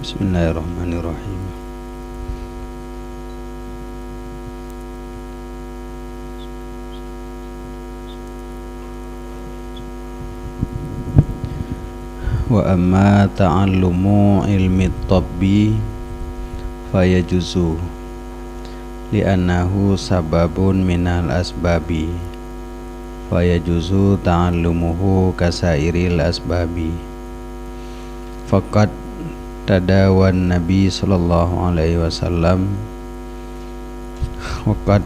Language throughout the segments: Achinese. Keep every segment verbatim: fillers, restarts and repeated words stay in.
Bismillahirrahmanirrahim. Wa amma ta'allumu ilmi tabbi fayajuzu, li'annahu sababun minal asbabi, fayajuzu ta'allumuhu kasairil asbabi. Faqad tadawan Nabi sallallahu alaihi wasallam, waqad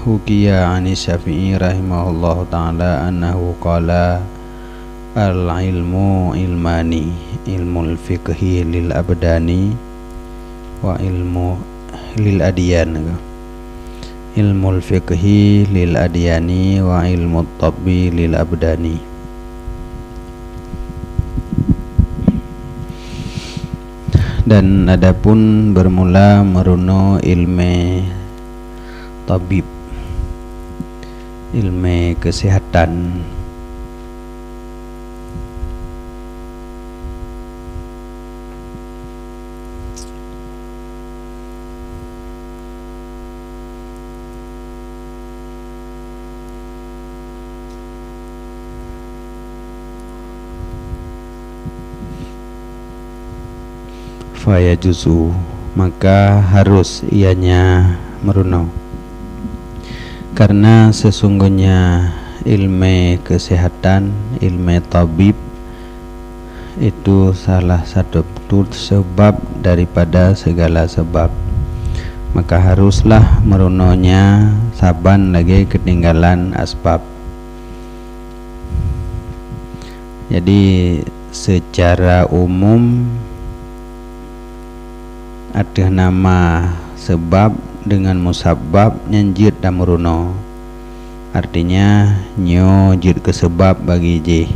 hukiya 'ani Syafi'i rahimahullahu ta'ala annahu qala, "Al-ilmu ilmani, ilmul fiqhi lil abdani wa ilmu lil adyan." Ilmul fiqhi lil adyani wa ilmu tabbi lil abdani. Dan adapun bermula meurunoe ilmé tabib, ilmé kesehatan. Fayajuzu, maka harus ianya meurunoe. Karena sesungguhnya ilmé kesehatan, ilmé tabib, itu salah satu sebab daripada segala sebab. Maka haruslah meurunoenya saban lagée keutinggalan asbab. Jadi, secara umum, ateueh nama sebab deungon musabab nyan jeuet tameurunoe. Artinya, nyoe jeuet keu seubab bagi jih.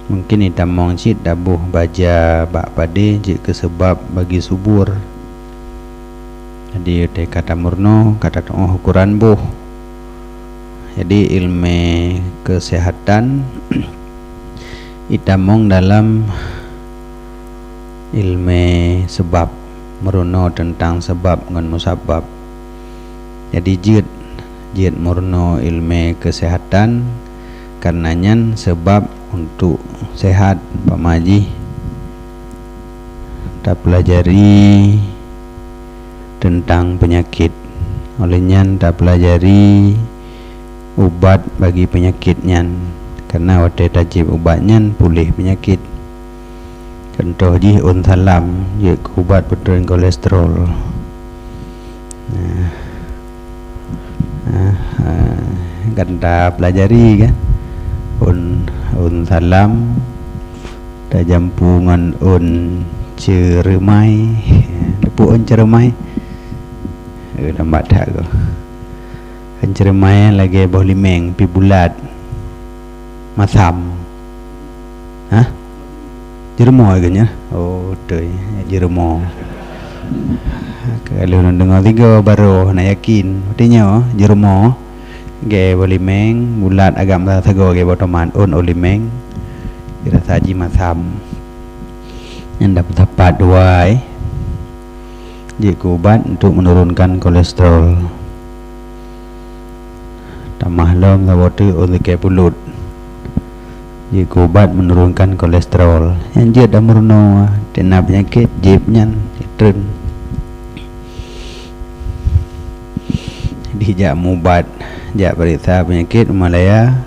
Mungkin itamong cit taboh baja bak padé jeuet keu seubab bagi subur. Jadi, watée ka tameurunoe, ka tatuoh ukoran boh. Jadi, ilmé kesehatan itamong dalam ilmé seubab, meurunoe teuntang seubab ngon musabab. Jadi, jeuet, jeuet meurunoe ilmé kesehatan, karena nyan seubab untuk sehat, umpama jih tapeulajari teuntang peunyakét. Óh lheueh nyan tapeulajari ubat bagi peunyakét nyan, karena watée tajieb ubat nyan puléh peunyakét. Contoh jih ôn salam, jeuet keu ubat peutreun kolesterol. Nah, nah, ah, kan tapeulajari kan. Ôn, ôn salam tajampu ngon ôn ceureumai. Teupeue ôn ceureumai? Eh, lambat that ko. Ôn ceureumai lagée boh limeng, pi bulat. Masam. Hah? Jeurumoe geuh nyan? Oh, beutôi. Jeurumoe. Kalau ureuëng deungoe sigoe barô hana yakin. Berarti nyoe jeurumoe. Lagée boh limeng, bulat agam sagoe lagée boh tomat, ôn ôn limeng. Dirasa jih masam. Nyan dapat sapat dua, eh. Jeuet keu ubat untuk menurunkan kolesterol. Tamah lom saboh teuk ôn sikée pulut. Jeuet keu ubat menurunkan kolesterol. Nyan jeuet tameurunoe, teuna peunyakét jieb nyan treun. Dijak mubat, jak peuriksa peunyakét u Malaya,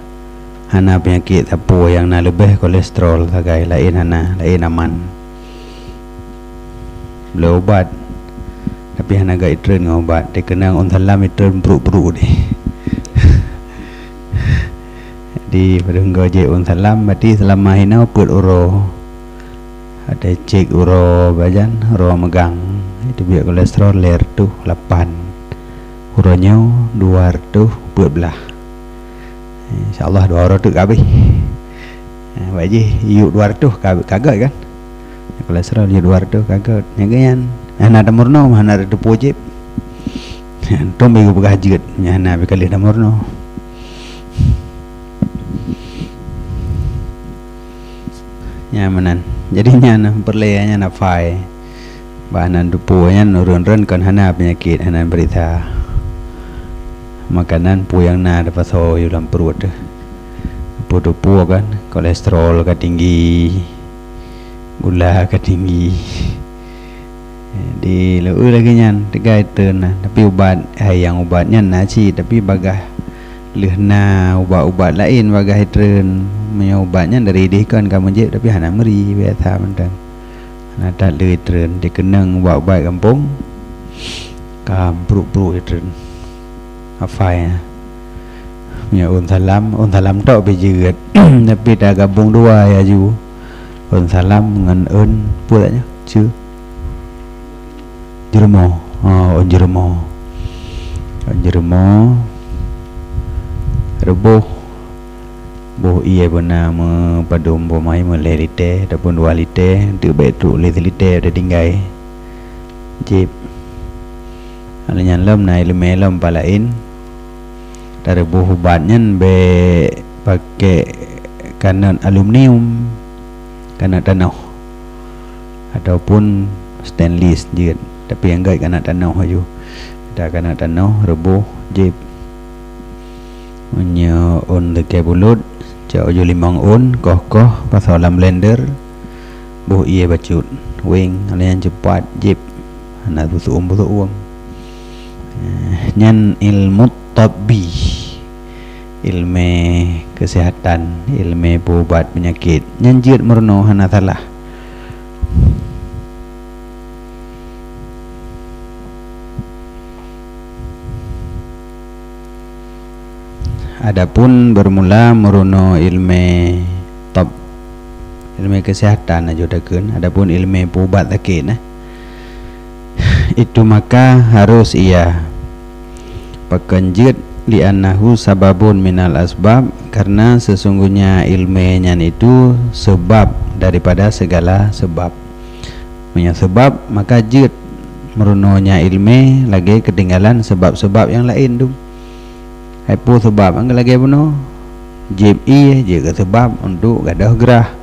hana peunyakét sapeue nyang na leubeh kolesterol sagai, laén hana, laén aman. Bloe ubat, tapi hana gét itreun ngon ubat, dikeunong ôn salam itreun bruk-bruk deh. Jadi, padub goe jih ôn salam, berarti seulama inoe peuet uroe. Ada cek uroe bajan, uroe meugang. Itu biak kolesterol lhèe reutôh lapan. Uroe nyoe dua reutôh peuet blah. Insya Allah dua uroe teuk ka abéh. Eh, bak jih yuk dua reutôh ka, ka gét kan? Kolesterol yuk dua reutôh ka gét. Nyang nyan hana tameurunoe, hana teupeu jieb. Tom beu peugah jeuet, nyang hana beu ka lheueh tameurunoe. Nyan meunan. Jadi nyan peureulée nyan hafai. Bah nan teupeue nyan ureuëng-ureuëng kon hana peunyakét, hana peuriksa. Makanan peue nyang na teupasoe yue lam pruet teuh. Peue teupeue kan, kolesterol ka tinggi, gula ka tinggi. Di leu lagée nyan teugai treun na, tapi ubat hai nyang ubat nyan na cit, tapi bagaih lheueh na ubat-ubat laén bagaih treun. Meunyoe ubat nyan dari idéh kon ka meujeuet, tapi hana meuri biasa mantong. Hana that lheueh treun, dikeunong ubat-ubat gampông ka bruk-bruk treun. Hafai na. Meunyoe ôn salam, ôn salam tok pih jeuet, tapi ta gabong dua ya ju. Ôn salam ngon ôn peue nyan? Ceu. Jeureumo. Ha, ôn jeureumo. Ôn jeureumo. Reuboh. Boh ié beuna meupadum boh mai meulée lite ataupun dua lite, teubek trok lé silite udah tinggai. Jép. Hal nyan lom na ileumé lom palaén. Tareuboh ubat nyan bék pakék kanot aluminium, kanot tanoh, ataupun stainless jeuet, tapi nyang gét kanot tanoh aju. Kita kanot tanoh reuboh jép. Meunyoe ôn teuke bulut, cok uju limong ôn, koh-koh, pasoe lam blender, boh ié bacut, weng, hal nyan ceupat jép, hana beusuum-beusuum. Eh, nyan ilmu tabbi, ilmé kesehatan, ilmé peuubat peunyakét. Nyan jeuet meurunoe hana salah. Adapun bermula meurunoe ilmé tab, ilmé kesehatan aju takheun, adapun ilmé peuubat sakét nah. Itu maka harus ia pakon jeuet li'annahu sababun minal asbab, karena sesungguhnya ilmé nyan itu sebab daripada segala sebab. Meunyoe seubab, maka jeuet meurunoe nyan iéleumé lagée keutinggalan seubab-seubab nyang laén dum. Hai peue seubab nyang lagée bunoe? Jieb ié jeuet keu seubab untuk gadôh grah,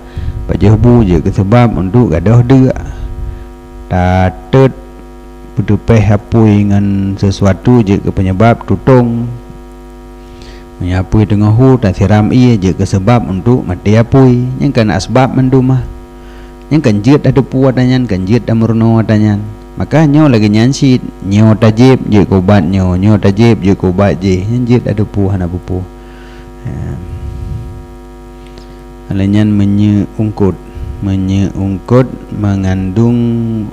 pajoh bu jeuet keu seubab untuk gadôh deuk, tatot peuteupéh apui ngon sisuatu jeuet keu peunyebab tutong. Meunyoe apui teungoh hu, tasiram ié jeuet keu seubab untuk maté apui. Nyan kan asbab mandum ah. Nyan kan jeuet tateupeue ata nyan, kan jeuet tameurunoe ata nyan. Maka nyoe lagée nyan cit, nyoe tajieb jeuet keu ubat nyoe, nyoe tajieb jeuet keu ubat jéh. Nyan jeuet tateupeue hana peue-peue. Ya. Lagée nyan meunyeuk ungkot. Meunyeuk ungkot mengandung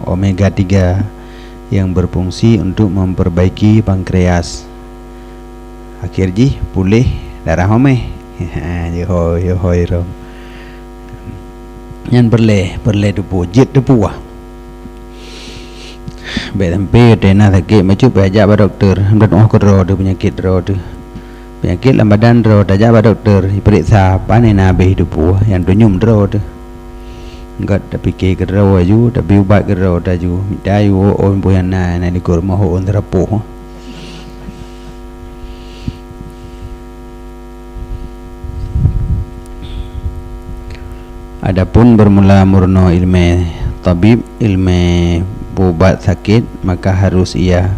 omega tiga yang berfungsi untuk memperbaiki pankreas. Akhé jih puléh darah maméh. Yohoi, yohoi rom. Nyan peureulée, peureulée teupeue, jeuet teupeue. Bék sampoe teuh na sakét bacut payah jak bak dokto, meuteumé keudroe teuh peunyakét droe teuh. Peunyakét lam badan droe tajak bak dokto, jipeuriksa pane na habéh teupeue nyang tunyum droe teuh. Gét tapike keudroe aju, tapi ubat keudroe taju. Mita aju ôn peue nyang na, na likot meuhôi ôn seurapoh. Adapun bermula meurunoe iéleumé tabib, iéleumé peuubat sakét, maka harus ia.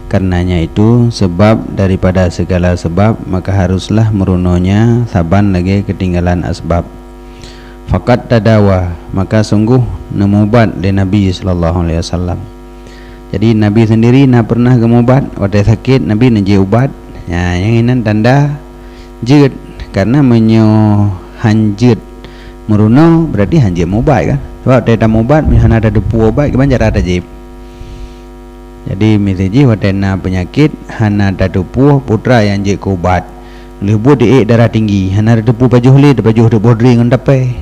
Karenanya itu, sebab daripada segala sebab, maka haruslah meurunoe nyan saban lagée keutinggalan asbab. Faqad tadawa, maka sungguh neumubat lé Nabi sallallahu alaihi wasallam. Jadi Nabi sendiri na pernah geumubat, watée sakét Nabi neujeuet ubat. Nya, nyang inan tanda jeuet, karena meunyoe han jeuet meurunoe, berarti han jeuet mubat kan? Sebab watée tamubat, meunyoe hana tateupeue ubat, kiban cara tajieb. Jadi miseue jih watée na peunyakét hana tateupeue putra nyang jeuet keu ubat. Lheueh buet diék darah tinggi, hana tateupeue pajoh lé, tapajoh teuboh dri ngon tapée.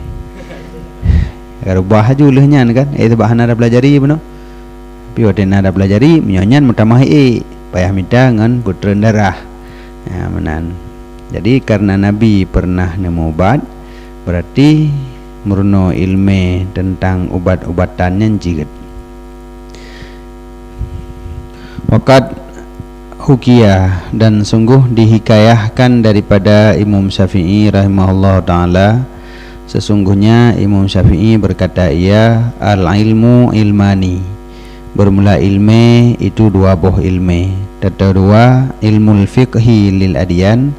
Ka reubah aju lheueh nyan kan? Eh, sabab hana tapeulajari bunoe. Tapi watée na tapeulajari, meunyoe nyan meutamah ék, payah mita ngon peutreun darah. Ya, meunan. Jadi karena Nabi pernah neumubat, berarti meurunoe iéleumé teuntang ubat-ubatan nyan jeuet. Waqad hukiya, dan sungguh dihikayahkan daripada Imam Syafi'i rahimahullahu taala, Sesungguhnya Imam Syafi'i berkata ia, "Al-ilmu ilmani." Bermula ilmé itu dua boh ilmé. Tata dua, ilmul fiqhi lil adyan.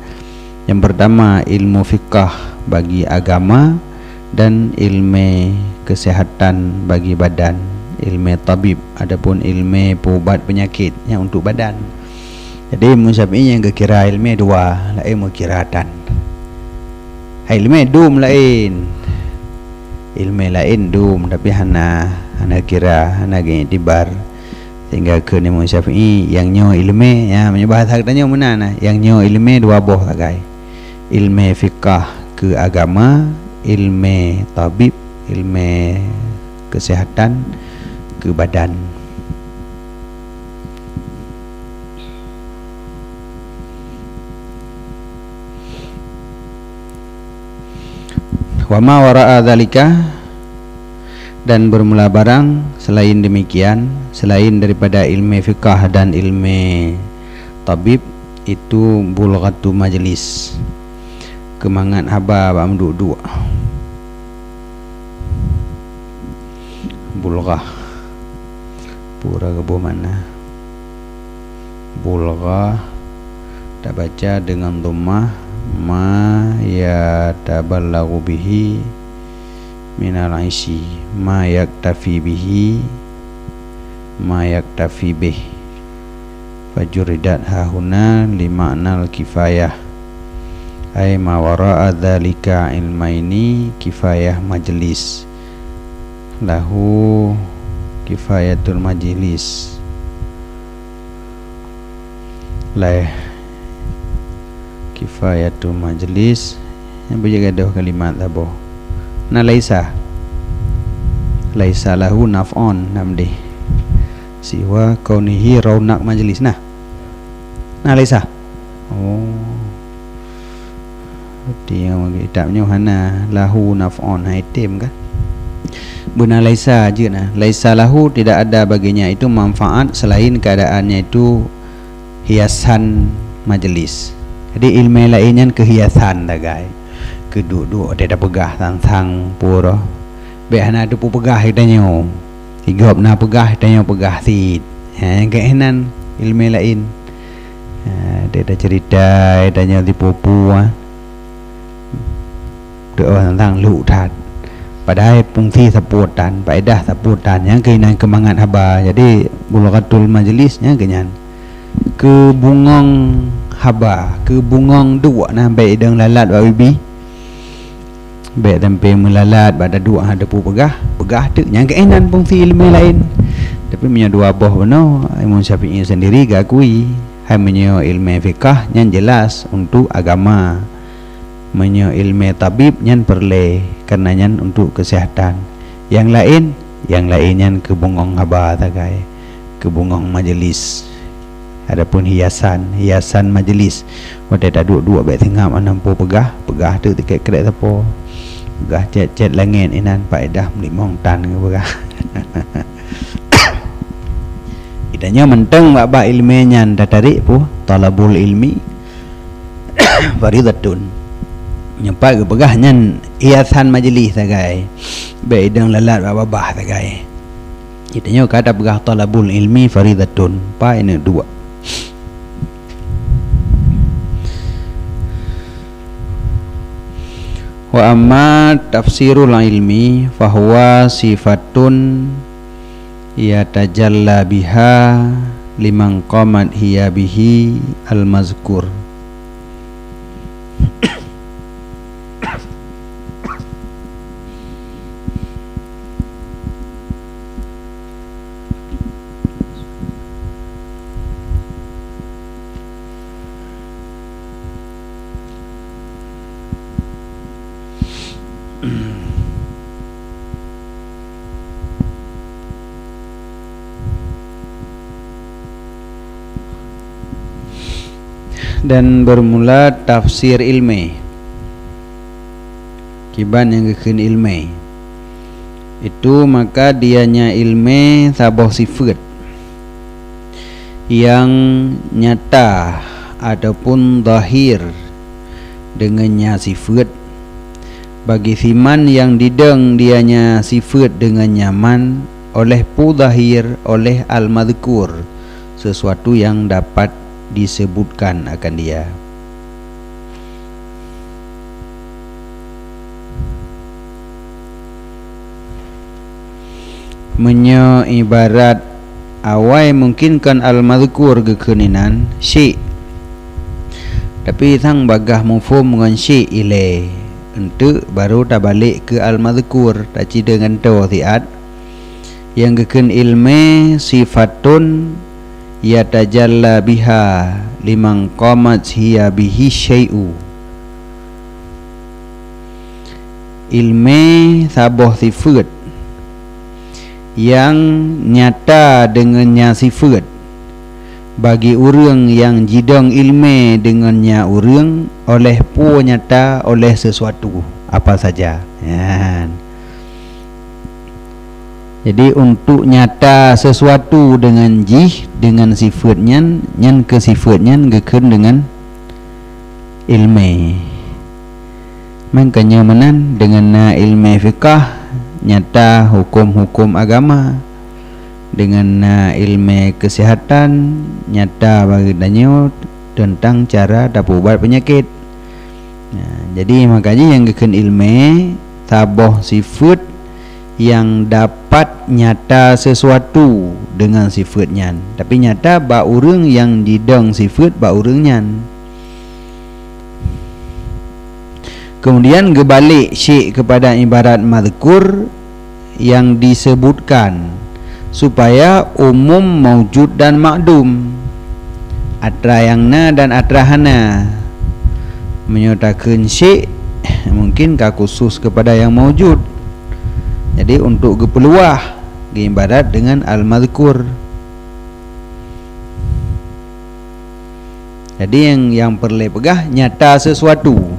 Yang pertama, ilmu fiqah bagi agama, dan ilmé kesehatan bagi badan, ilmé tabib, adapun ilmé peuubat penyakit, nyan untuk badan. Jadi, Imam Syafi'i nyang geukira ilmé dua, laén meukira tan. Hai ilmé dum laén. Ilmé laén dum, tapi hana, hana kira, hana geuiktibar. Sehingga kheun Imam Syafi'i, nyang nyoe ilmé, ya, meunyoe bahasa geutanyoe meunan nah, nyang nyoe ilmé dua boh sagai. Ilmé fiqah keu agama, ilmé tabib, ilmé kesehatan keu badan. Wa ma wara'a dzalika, dan bermula barang selain demikian, selain daripada ilmé fiqah dan ilmé tabib, itu bulghatu majlis, keumangat haba bak meuduek-duek. Bulghah. Pura geuboh makna. Bulghah tabaca dengan dhammah, ma yatabalaghu bihi minal aishi, ma yaktafi bihi, ma yaktafi bih. Fajuridat hahuna li ma'nal kifayah. Ai ma wara'a dzalika ilmaini kifayah majlis. Lahu kifayatul majlis. Laih kifayatul majlis. Nyang beujigadôh kalimat saboh. Na laisa. Laisa lahu naf'on nam deh. Siwa kaunihi raunak majlis nah. Na laisa. Oh. Berarti nyang kitab nyoe hana lahu naf'on, hai tem kan? Beuna laisa jeuet nah. Laisa lahu, tidak ada baginya itu manfaat selain keadaannya itu hiasan majlis. Jadi ilmé laén nyan keuhiasan sagai. Keuduek-duek watée tapeugah sang-sang pura. Bék hana teupeu peugah geutanyoe. Sigop na peugah, tanyoe peugah cit. Ha, nyang keunan ilmé laén. Ha, deh taceurita, tanyoe sipupu, ha. Teuh tantang lhok that. Padahai fungsi sapeue tan, faedah sapeue tan, nyang keunan keumangat haba. Jadi, bulghatul majlis nyang keunyan. Keubungong haba, keubungong duek na bék idong lalat bak bibi. Bék sampoe meulalat bak taduek hana teupeu peugah, peugah teuk nyang keunan fungsi ilmé laén. Tapi meunyoe dua boh bunoe, Imam Syafi'i sendiri geukui, hai meunyoe ilmé fiqah nyan jelas untuk agama. Meunyoe ilmé tabib nyan peureulée, karena nyan untuk keuseuhatan. Nyang laén, nyang laén nyan keubungong haba sagai, keubungong majlis. Adapun hiasan, hiasan majlis. Watée taduek-duek bék seungab hana muphom peugah, peugah teuk tiket krek sapo. Peugah cét-cét langét inan faedah meulimong tan geupeugah. Geutanyoe mantong bak-bak ilmé nyan tatarek peue? Thalabul ilmi faridatun. Nyoe pat geupeugah nyan hiasan majlis sagai. Bék idong lalat bak babah sagai. Geutanyoe ka tapeugah thalabul ilmi faridatun, pat ineuk duek. Wa amma tafsirul ilmi fahuwa sifatun yatajalla biha liman qamat hiya bihi al-mazkur. Dan bermula tafsir ilmé. Kiban nyang geukheun ilmé. Itu maka dianya ilmé saboh sifeuet nyang nyata ataupun zahir deungon nya sifeuet, Bagi siman nyang didong dianya sifeuet deungon nyaman oleh peue zahir, oleh al-madhkur, sesuatu yang dapat disebutkan akan dia. Meunyoe ibarat awai mungkin kon al-madhkur geukheun inan, syik. Tapi sang bagaih muphom ngon syik ilée, eunteuk barô tabalek keu al-madhkur, tacideungon toe siat. Nyang geukheun ilmé sifatun yatajalla biha liman qamat hiya bihi syai'u. Ilmé saboh sifeuet nyang nyata deungon nya sifeuet bagi ureuëng nyang jidong ilmé deungon nya ureuëng oleh peue nyata oleh sesuatu apa saja. Nyan. Jadi, untuk nyata sesuatu deungon jih, deungon sifeuet nyan, nyan keu sifeuet nyan geukheun deungon ilmé. Meukeunyoe meunan, deungon na ilmé fiqah, nyata huköm-huköm agama. Deungon na ilmé keusihatan, nyata bagi tanyoe teuntang cara tapeuubat peunyakét. Nah, jadi makajih nyang geukheun ilmé saboh sifeuet nyang dapat nyata sesuatu deungon sifeuet nyan. Tapi nyata bak ureuëng nyang jidong sifeuet bak ureuëng nyan. Kemudian geubalek syik keupada ibarat mazkur nyang disebutkan, supaya umum maujud dan makdum, atra nyang na dan atra hana. Meunyoe takheun syik, mungkin ka khusus keupada nyang maujud. Jadi, untuk geupeuluwah, geuibarat deungon al-mazkur. Jadi, nyang, nyang peureulée peugah nyata sesuatu.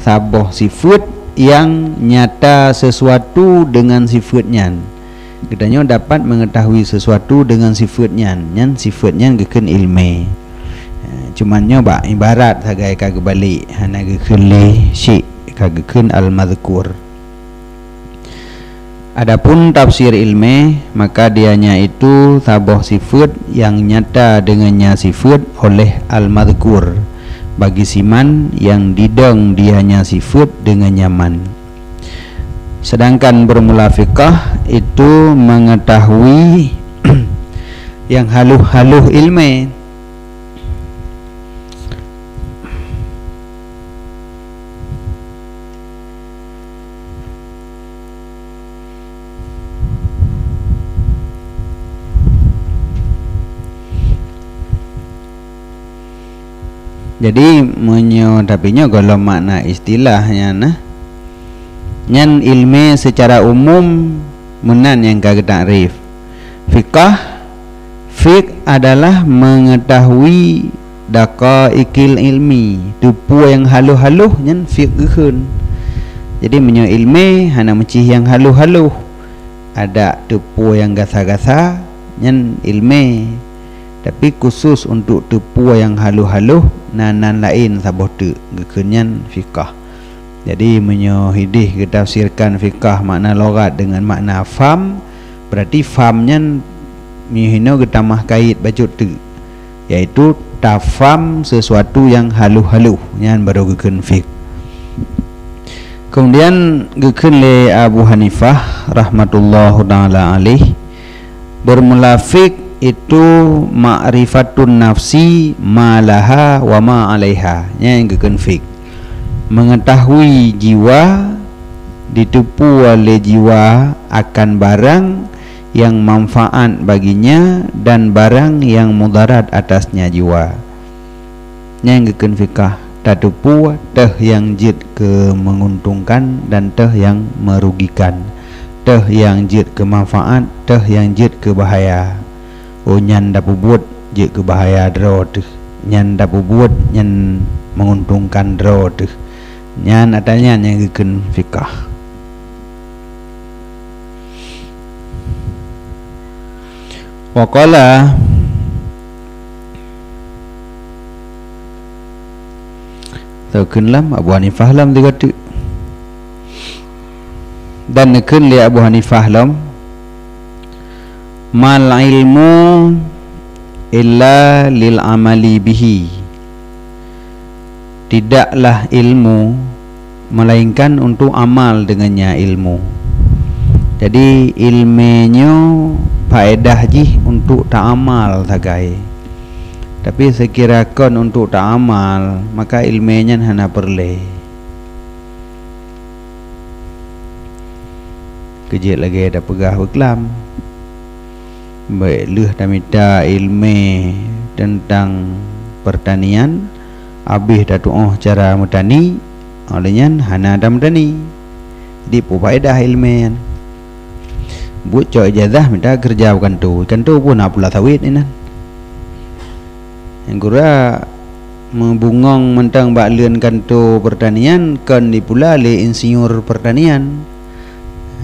Saboh sifeuet nyang nyata sesuatu deungon sifeuet nyan. Geutanyoe dapat meungeutahui sesuatu deungon sifeuet nyan. Nyan sifeuet nyan geukheun ilmé. Eh, cuman nyoe bak ibarat sagai ka geubalek, hana geukheun lé syik, ka geukheun al-mazkur. Adapun tafsir ilmé, maka dianya itu saboh sifeuet nyang nyata deungon nya sifeuet oleh al-mazkur, bagi siman nyang didong dianya sifeuet deungon nyaman. Sedangkan beurmula fiqah itu meungeutahui nyang haloh-haloh ilmé. Jadi, meunyoe, tapi nyoe gohlom makna istilah nyan, nah. Nyan ilmé seucara umum meunan nyang ka geutakrif. Fiqah, fiqh adalah meungeutahui daqaiqil ilmi, teupeue nyang haloh-haloh nyan fiqh geukheun. Jadi, meunyoe ilmé hana meucih nyang haloh-haloh, adak teupeue nyang gasa-gasa nyan ilmé. Tapi khusus untuk teupeue nyang haloh-haloh, na nan laén saboh teuk, geukheun nyan fiqah. Jadi, meunyoe hidéh geutafsirkan fiqah makna lughat deungon makna fam, berarti fam nyan meuhinoe geutamah kayèe bacut teuk, yaitu tafam sesuatu nyang haloh-haloh, nyan barô geukheun fiqh. Kemudian geukheun lé Abu Hanifah rahmatullahu taala alaih, beurmula fiqh itu ma'rifatun nafsi ma laha wa ma alaiha. Nyan nyang geukheun fiqh. Meungeutahui jiwa, jiteupeue lé jiwa akan barang nyang manfaat baginya dan barang nyang mudarat atasnya jiwa. Nyan geukheun fiqah, tateupeue teuh nyang jeuet keu meunguntongkan dan teuh nyang meurugikan, teuh nyang jeuet keu manfaat, teuh nyang jeuet keu bahaya. Oh, nyan tapeubuet jeuet keu bahaya droe teuh, nyan tapeubuet nyan meunguntongkan droe teuh. Nyan ata nyan nyang geukheun fiqah. Wa qala, teu kheun lam, Abu Hanifah lam tiga teuk. Dan neukheun lé Abu Hanifah lom, "Mal ilmu illa lil amali bihi." Tidaklah ilmu melainkan untuk amal dengannya ilmu. Jadi, ilmé nyoe faedah jih untuk taamal sagai. Tapi, seukira kon untuk taamal, maka ilmé nyan hana peureulée. Keujeuet lagée tapeugah beuklam, bék lheueh tamita ilmé teuntang peurtanian, abéh tatu'oh cara meutani, óh lheueh nyan hana tameutani. Jadi, peue faedah ilmé nyan? Buet cok ijazah mita keureuja u kantô, kantô pun na pula sawét inan. Nyang gura meubungong mantong bak leuen kantô peurtanian kon dipula lé insinyur peurtanian.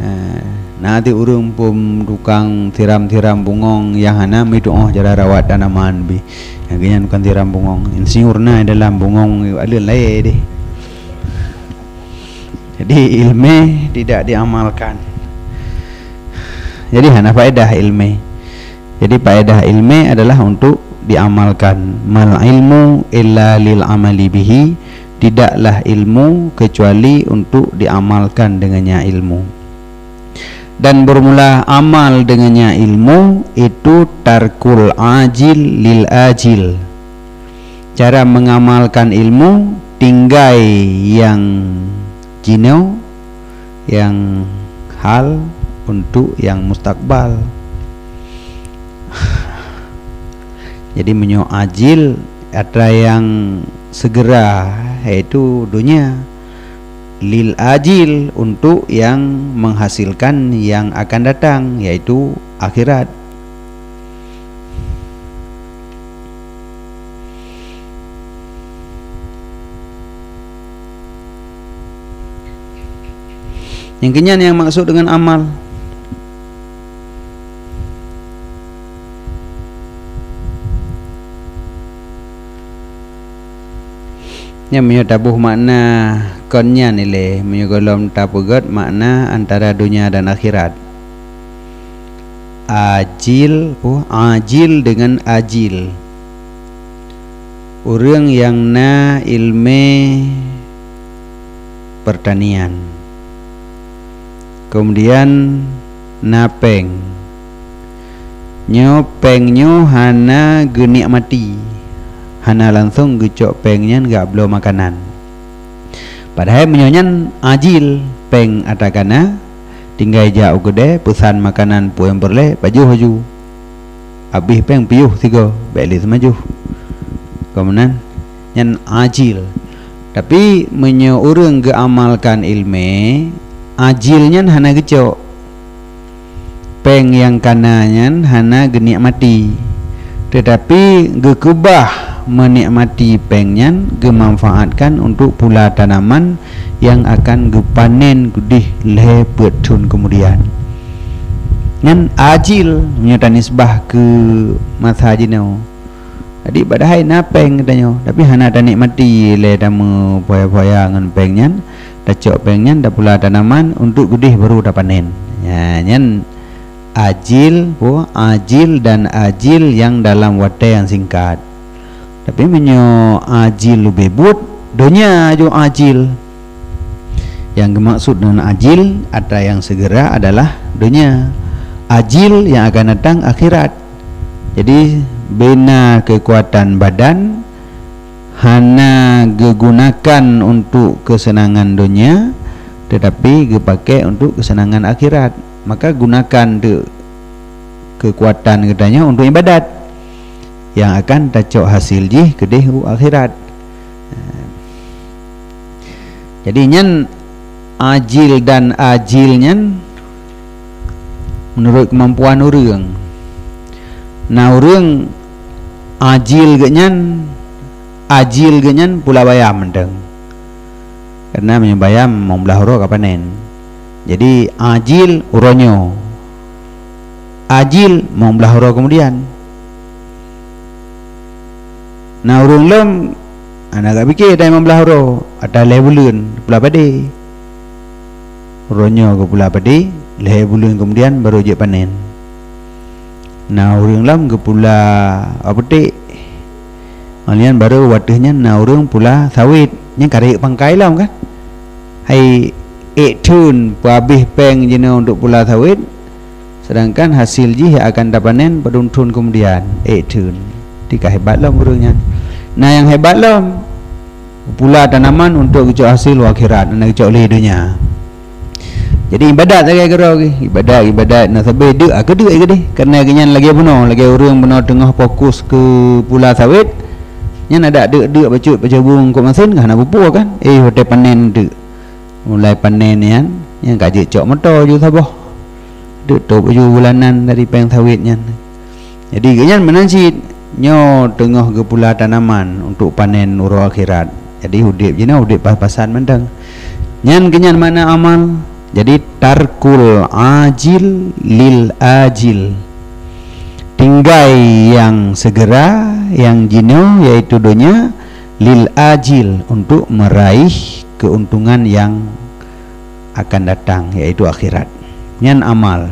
Ha, na di ureuëng pun tukang siram-siram bungong nyang hana meutuoh cara rawat tanaman bih. Nyang geuhnyan kon siram bungong, insinyur na dalam bungong bak leuen laén deh. Jadi, ilmé tidak diamalkan. Jadi, hana faedah ilmé. Jadi, faedah ilmé adalah untuk diamalkan. "Mal ilmu illa lil amali bihi." Tidaklah ilmu kecuali untuk diamalkan dengannya ilmu. Dan bermula amal dengannya ilmu itu tarkul ajil lil ajil. Cara mengamalkan ilmu, tinggai nyang jinoe, nyang hal untuk nyang mustakbal. Jadi, meunyoe ajil atra nyang segera, yaitu dunia. Lil ajil, untuk nyang menghasilkan nyang akan datang, yaitu akhirat. Nyang keunyan nyang maksud dengan amal. Nyan meunyoe taboh makna kon nyan ilée, meunyoe gohlom tapeugét makna antara donya dan akhirat. Ajil, oh, ajil dengan ajil. Ureuëng nyang na ilmé peurtanian. Keumudian na péng. Nyoe péng nyoe hana geunikmati, hana langsong geucok péng nyan geubloe makanan. Padahai meunyoe nyan ajil, péng atra ka na, tinggai jak u keudè, peusan makanan peue nyang peureulée, pajoh laju. Abéh péng piôh sigoe, bék lé seumajoh. Kon meunan, nyan ajil. Tapi, meunyoe ureuëng geuamalkan ilmé, ajil nyan hana geucok. Péng nyang ka na nyan hana geunikmati, teutapi geukeubah meunikmati péng nyan geumanfaatkan untuk pula tanaman nyang akan geupanen keudeh lhée peuet thon keumudian. Nyan ajil meunyoe tanisbah keu masa jinoe. Jadi, padahai na péng geutanyoe, tapi hana tanikmati lé tameupoya-poya ngon péng nyan, tacok péng nyan, tapula tanaman, untuk keudeh baru tapanen. Nya, nyan ajil, po, ajil dan ajil nyang dalam watée nyang singkat. Tapi meunyoe ajil leubeh buet, donya ju ajil. Nyang geumaksud deungon ajil, atra nyang segera adalah donya. Ajil nyang akan datang akhirat. Jadi, bina keukuatan badan hana geugunakan untuk keuseunangan donya, teutapi geupaké untuk keuseunangan akhirat. Maka gunakan teuk keukuatan geutanyoe untuk ibadat, nyang akan tacok hasé jih keudeh u akhirat. Jadi, nyan ajil dan ajil nyan meunurot keumampuan ureuëng. Na ureuëng ajil geuhnyan, ajil geuhnyan pula bayam mantong. Karena meunyoe bayam, limong blaih uroe ka panen. Jadi, ajil uroe nyoe. Ajil limong blaih uroe keumudian. Na ureuëng lom, hana geupiké ata limong blaih uroe, ata lhée buleuen, pula padé. Uroe nyoe geupula padé, lhée buleuen keumudian barô jeuet panen. Na ureuëng lom geupula, a, putéh. Ngon nyan barô watée nyan na ureuëng pula sawét, nyan ka rayeuk pangkai lom kan. Hai ék theun peuhabéh péng jinoe untuk pula sawét, sedangkan hasil jih akan tapanen padum thon keumudian, ék theun. Tika hebat lom ureuëng nyan. Na nyang hebat lom, pula tanaman untuk geucok hasil u akhirat, hana geucok lé donya. Jadi ibadat sagai keudroe geuh, ibadat, ibadat na sabé deuk, a, keudeuk geuh deh. Karena geuhnyan lagée bunoe, lagée ureuëng bunoe teungoh fokus keu pula sawét, nyan adak deuk-deuk bacut peucabung keu masin ka hana pupue kan. Eh, watée panen deuk. Mulai panen nyan, nyan ka jeuet cok moto ju saboh. Deuk top ju bulanan dari péng sawét nyan. Jadi geuhnyan meunan cit nyoe teungoh geupula tanaman untuk panen uroe akhirat. Jadi udeb jinoe udeb pas-pasan mantong. Nyan geuhnyan makna amal. Jadi tarkul ajil lil ajil. Tinggai yang segera, yang jinoe, yaitu donya, lil ajil, untuk meraih keuntungan yang akan datang, yaitu akhirat. Nyan amal.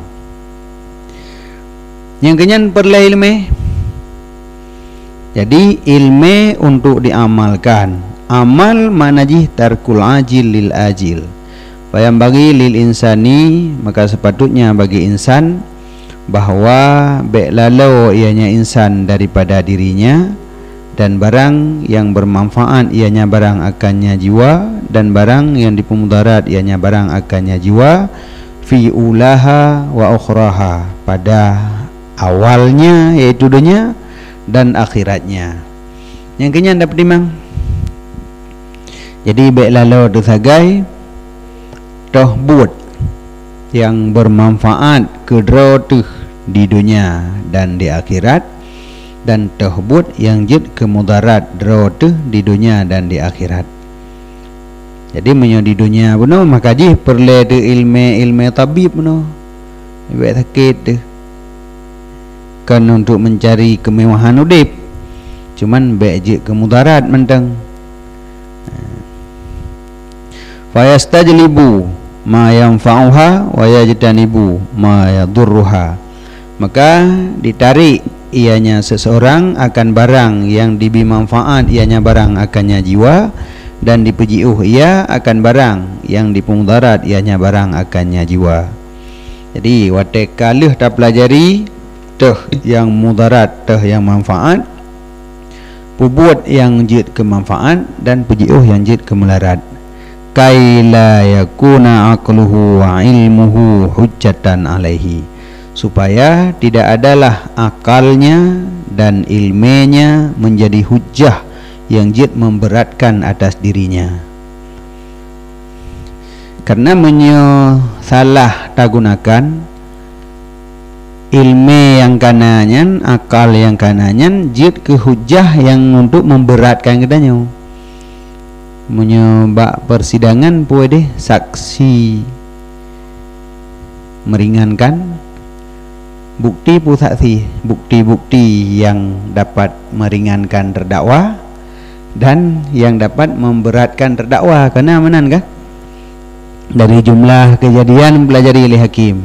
Nyang keunyan peureulée iéleumé. Jadi iéleumé untuk diamalkan. Amal makna jih tarkul ajil lil ajil. Fa yanbaghi lil insani, maka sepatutnya bagi insan bahwa bék laloe ianya insan daripada dirinya, dan barang yang bermanfaat ianya barang akannya jiwa, dan barang yang dipeumudarat ianya barang akannya jiwa, fi ulaha wa ukhraha, pada awalnya, yaitu donya, dan akhiratnya. Nyang keunyan dapeutimang. Jadi bék laloe teusagai toh buet nyang bermanfaat keu droe teuh di donya dan di akhirat, dan toh buet nyang jeuet keu mudarat droe teuh di donya dan di akhirat. Jadi meunyoe di donya bunoe, maka jih peureulée teuh iéleumé, iéleumé tabib bunoe. Bék sakét teuh. Kon untuk mencari kemewahan udeb, cuman bék jeuet keu mudarat mantong. Fayastajlibu ma yanfa'uha wa yajtanibu ma yadurruha. Maka ditarik ianya seseorang akan barang yang dibi manfaat ianya barang akannya jiwa, dan dipeujiôh ia akan barang yang dipeumudarat ianya barang akannya jiwa. Jadi watée ka lheueh tapeulajari teuh nyang mudarat teuh nyang manfaat, peubuet nyang jeuet keu manfaat dan peujiôh nyang jeuet keu mudarat. Kai la yakuna aqluhu wa ilmuhu hujjatan alaihi, supaya tidak adalah akalnya dan ilmenya menjadi hujjah yang jeuet memberatkan atas dirinya. Karena meunyoe salah tagunakan, ilmé nyang kana nyan, akal nyang kana nyan jeuet keu hujjah nyang untuk memberatkan geutanyoe. Meunyoe bak persidangan peue deh saksi meringankan, bukti peue saksi, bukti-bukti yang dapat meringankan terdakwa dan yang dapat memberatkan terdakwa. Kana meunan kah? Dari jumlah kejadian pelajari oleh hakim.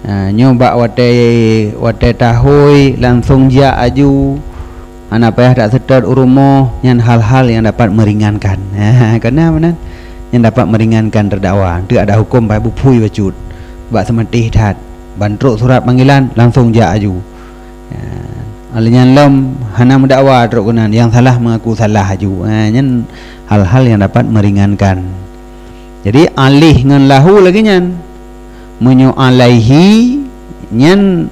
Ha, nyoe bak watée, watée tahôi langsung jak aju, hana payah tak seutôt u rumoh, nyan hal-hal yang dapat meringankan. Ha, kana meunan? Yang dapat meringankan terdakwa. Tu ada hukum bai bupui bacut. Bak seumatéh that. Ban trok surat panggilan, langsung jak aju. Ha, lheueh nyan lom hana meudakwa trok keunan, yang salah mengaku salah aju. Ha, nyan hal-hal yang dapat meringankan. Jadi alih ngon lahu lagée nyan. Meunyoe alaihi nyan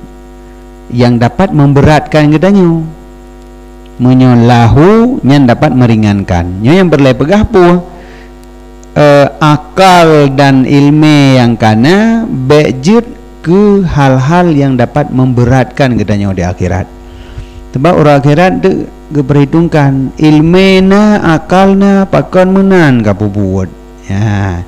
yang dapat memberatkan geutanyoe. Meunyoe lahu nyan dapat meringankan. Nyoe nyang peureulée peugah peue? Eh, akal dan ilmé nyang kana bék jeuet keu hal-hal yang dapat memberatkan geutanyoe di akhirat. Sebab uroe akhirat tu geuperhitungkan, ilmé na, akal na, pakon meunan ka peubuet. Ya.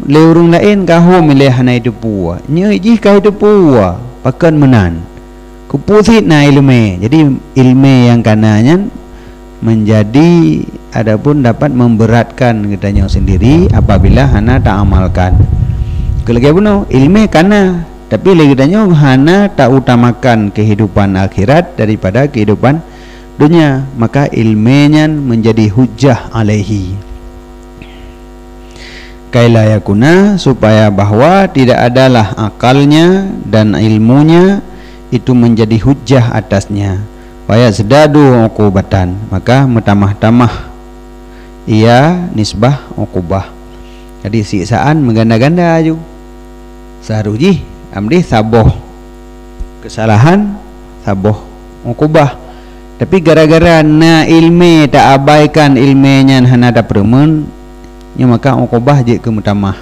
Lé ureuëng laén ka ho miléh hana jiteupeue. Nyoe jih ka jiteupeue, pakon meunan. Keupeue cit na iéleumé. Jadi iéleumé nyang kana nyan menjadi ataupun dapat memberatkan geutanyoe sendiri apabila hana taamalkan. Keu lagée bunoe, ilmé ka na, tapi lé geutanyoe hana tautamakan kehidupan akhirat daripada kehidupan dunia, maka ilmé nyan menjadi hujjah alaihi. Kaila yakuna, supaya bahwa tidak adalah akalnya dan ilmunya itu menjadi hujjah atasnya. Fayazdadu uqubatan, maka meutamah-tamah ia nisbah uqubah. Jadi siksaan meuganda-ganda aju. Saharôh jih amdeh saboh keusalahan, saboh uqubah. Tapi gara-gara na ilmé taabaikan ilmé nyan hana tapeureumeun, nyoe maka uqubah jeuet keu meutamah.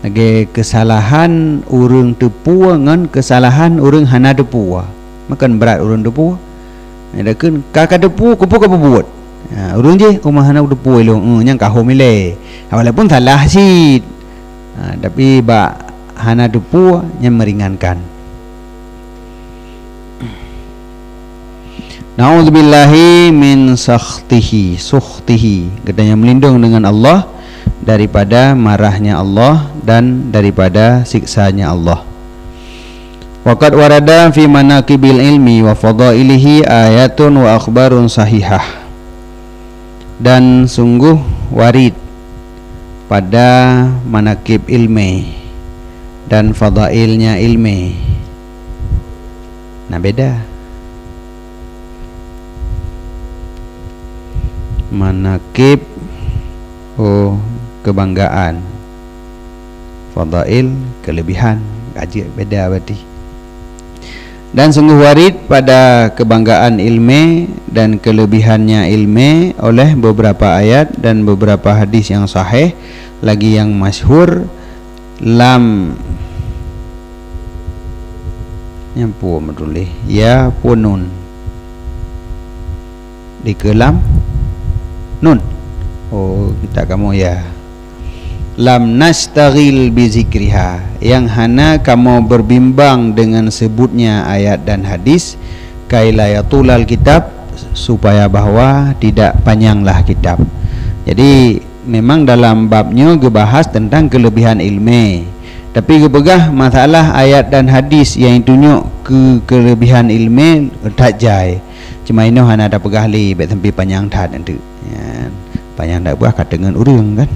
Lagée keusalahan ureuëng teupue ngon keusalahan ureuëng hana teupue. Makon brat ureuëng teupue. Nyang dakeuet ka ka teupue, keupeue ka peubuet. Ha, ureuëng jih, "Oh, ma hana teupue ilong." Eh, nyang ka hom ilée. Walaupun salah cit. Ha, tapi bak hana teupue, nyan meringankan. Na'udzubillahi min sakhtihi, sukhtihi. Geutanyoe meulindong dengan Allah daripada marahnya Allah dan daripada siksanya Allah. Wa qad warada fi manaqibil ilmi wa fadailihi ayatun wa akhbarun sahihah. Dan sungguh warid pada manaqib ilmé dan fadailnya ilmé. Nah, beda. Manaqib, oh, kebanggaan. Fadail, kelebihan. Ka jeuet beda berarti. Dan sungguh warid pada kebanggaan ilmé dan kelebihannya ilmé oleh beberapa ayat dan beberapa hadis yang sahih, lagi yang masyhur, lam, nyang peue meutuléh, ya peue nun. Dikeue lam nun. Oh, kita kamoe ya. Lam nastaghil bi zikriha, yang hana kamoe berbimbang dengan sebutnya ayat dan hadis, kaila yatulal kitab, supaya bahwa tidak panjanglah kitab. Jadi, memang dalam bab nyoe geubahas tentang kelebihan ilmé. Tapi geupeugah masalah ayat dan hadis nyang jitunyok keu kelebihan ilmé that jai. Cuma inoe hana tapeugah lé, bék sampai panyang that nanti. Ya, panyang that buah ka teungeut ureuëng kan.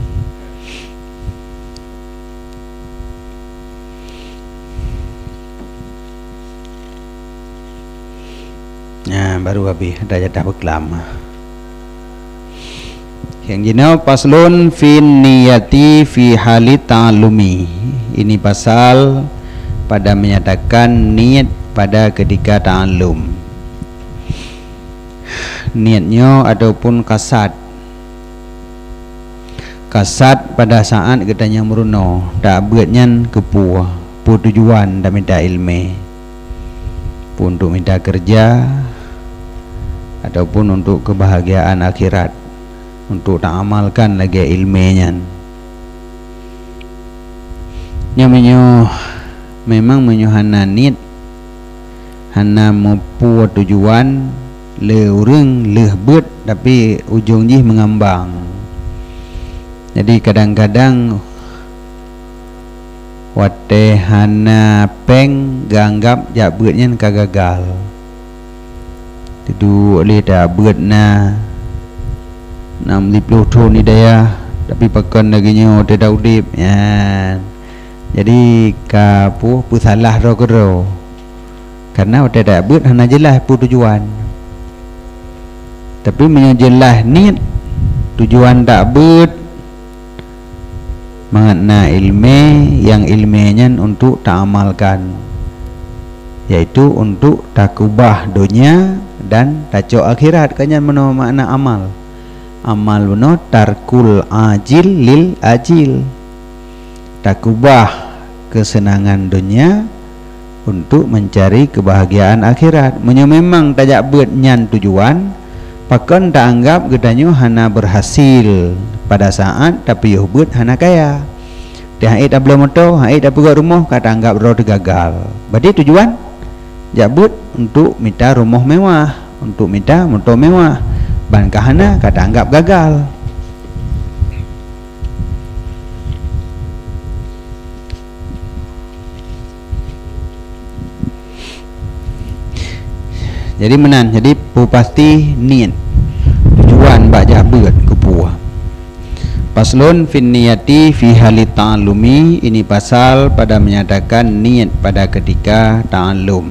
Nah, baru habis, ada jatah beuklam. Nyang jinoe paslun fin niyati fi halit ta'allumi. Ini pasal pada menyatakan niat pada ketika ta'allum. Niat nyoe ataupun kasad. Kasad pada saat geutanyoe meurunoe, tabeuet nyan keupeue, peue tujuan tamita ilmé. Peue untuk mita keureuja, ataupun untuk keubahgiaan akhirat, untuk taamalkan lagée ilmé nyan. Nyan meunyoe, memang meunyoe hana niet, hana meupeue tujuan, lé ureuëng lheueh beuet, tapi ujong jih meungambang. Jadi, kadang-kadang watée hana péng, geuanggab jak beuet nyan ka gagal. Teuduek lé tabeuet na, nam liploh thon di dayah, tapi pakon lagée nyoe watée ta udeb, nyan. Jadi, ka peue peusalah droe keudroe. Karena watée tabeuet hana jeulaih peue tujuan. Tapi meunyoe jeulaih niet, tujuan tabeuet, mangat na ilmé, nyang ilmé nyan untuk taamalkan, yaitu untuk takeubah donya dan tacok akhirat. Ka nyan meunoe makna amal. Amal bunoe tarkul ajil lil ajil. Takeubah keuseunangan donya untuk meuncari keubahgiaan akhirat. Meunyoe memang tajak beuet nyan tujuan, pakon taanggab geutanyoe hana beurhasil pada saát tapiôh beuet hana kaya? Teuh han ék tabloe moto, han ék tapeugét rumoh, ka taanggab droe teuh gagal. Berarti tujuan jak beuet untuk mita rumoh mewah, untuk mita moto mewah. Ban ka hana, ka taanggap gagal. Jadi meunan, jadi peue pasti niet, tujuan bak jak beuet keupeue. Faslun fin niyati fi hali ta'allumi, ini pasal pada menyatakan niet pada ketika ta'allum.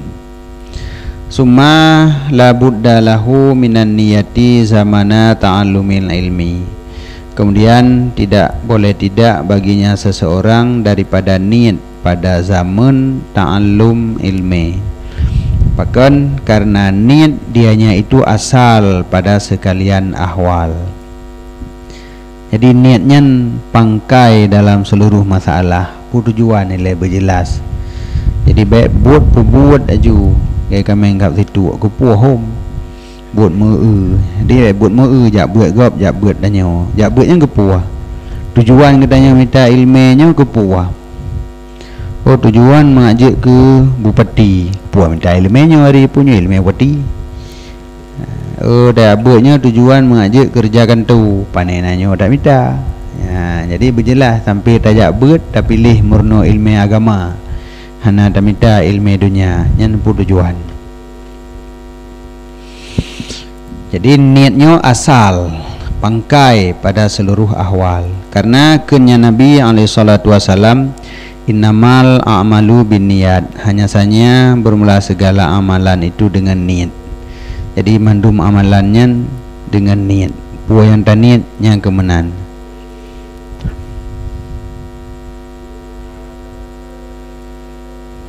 Summa la budda lahu minan niyati zamana ta'allumil ilmi. Kemudian tidak boleh tidak baginya seseorang daripada niet pada zaman ta'allum ilmi. Pakon? Karena niet dianya itu asal pada sekalian ahwal. Jadi niet nyan pangkai dalam seluruh masalah. Peue tujuan ilée beujeulaih. Jadi bék buet peubuet aju, gai kaméng kab situk keupeue hom. Buet meu-eu. Jadi bék buet meu-eu jak beuet gob, jak beuet tanyoe. Jak beuet nyan keupeue? Tujuan geutanyoe mita iéleumé nyoe keupeue? Oh, tujuan mangat jeuet keu bupati. Peue mita iéleumé nyoe hari punyoe iéleumé bupati. Oh, tajak beuet nyoe tujuan mangat jeuet keureuja kantô, pane na nyoe tamita. Ya, jadi beujeulaih sampai tajak beuet tapiléh meurunoe iéleumé agama, hana tamita iéleumé donya, nyan peue tujuan. Jadi niet nyoe asal, pangkai pada seluruh ahwal. Karena kheun Nabi alaihi salatu wasalam, "Innamal a'malu binniyat." Hanya saja bermula segala amalan itu dengan niet. Jadi mandum amalan nyan dengan niet. Peue nyang taniet nyang keumeunan.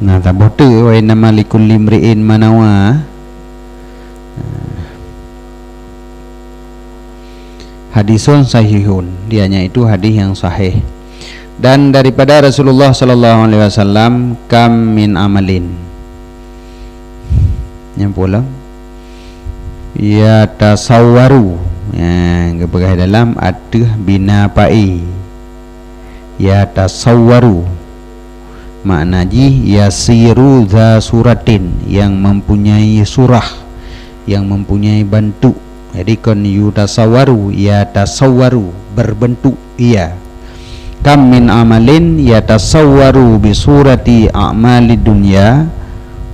Nah, saboh teuk, "Wa innama likulli imri'in ma nawa." Hadisun sahihun, dianya itu hadis yang sahih. Dan daripada Rasulullah sallallahu alaihi wasallam, "Kam min amalin." Nyang pulang. "Yatasawwaru." Ya, geupeugah dalam ateueh bina pa'i. "Yatasawwaru." Makna jih yasiru dza suratin, yang mempunyai surah, yang mempunyai bantuk. Jadi kon yutasawwaru, yatasawwaru, berbentuk ia. "Kam min amalin yatasawwaru bi surati a'malid dunya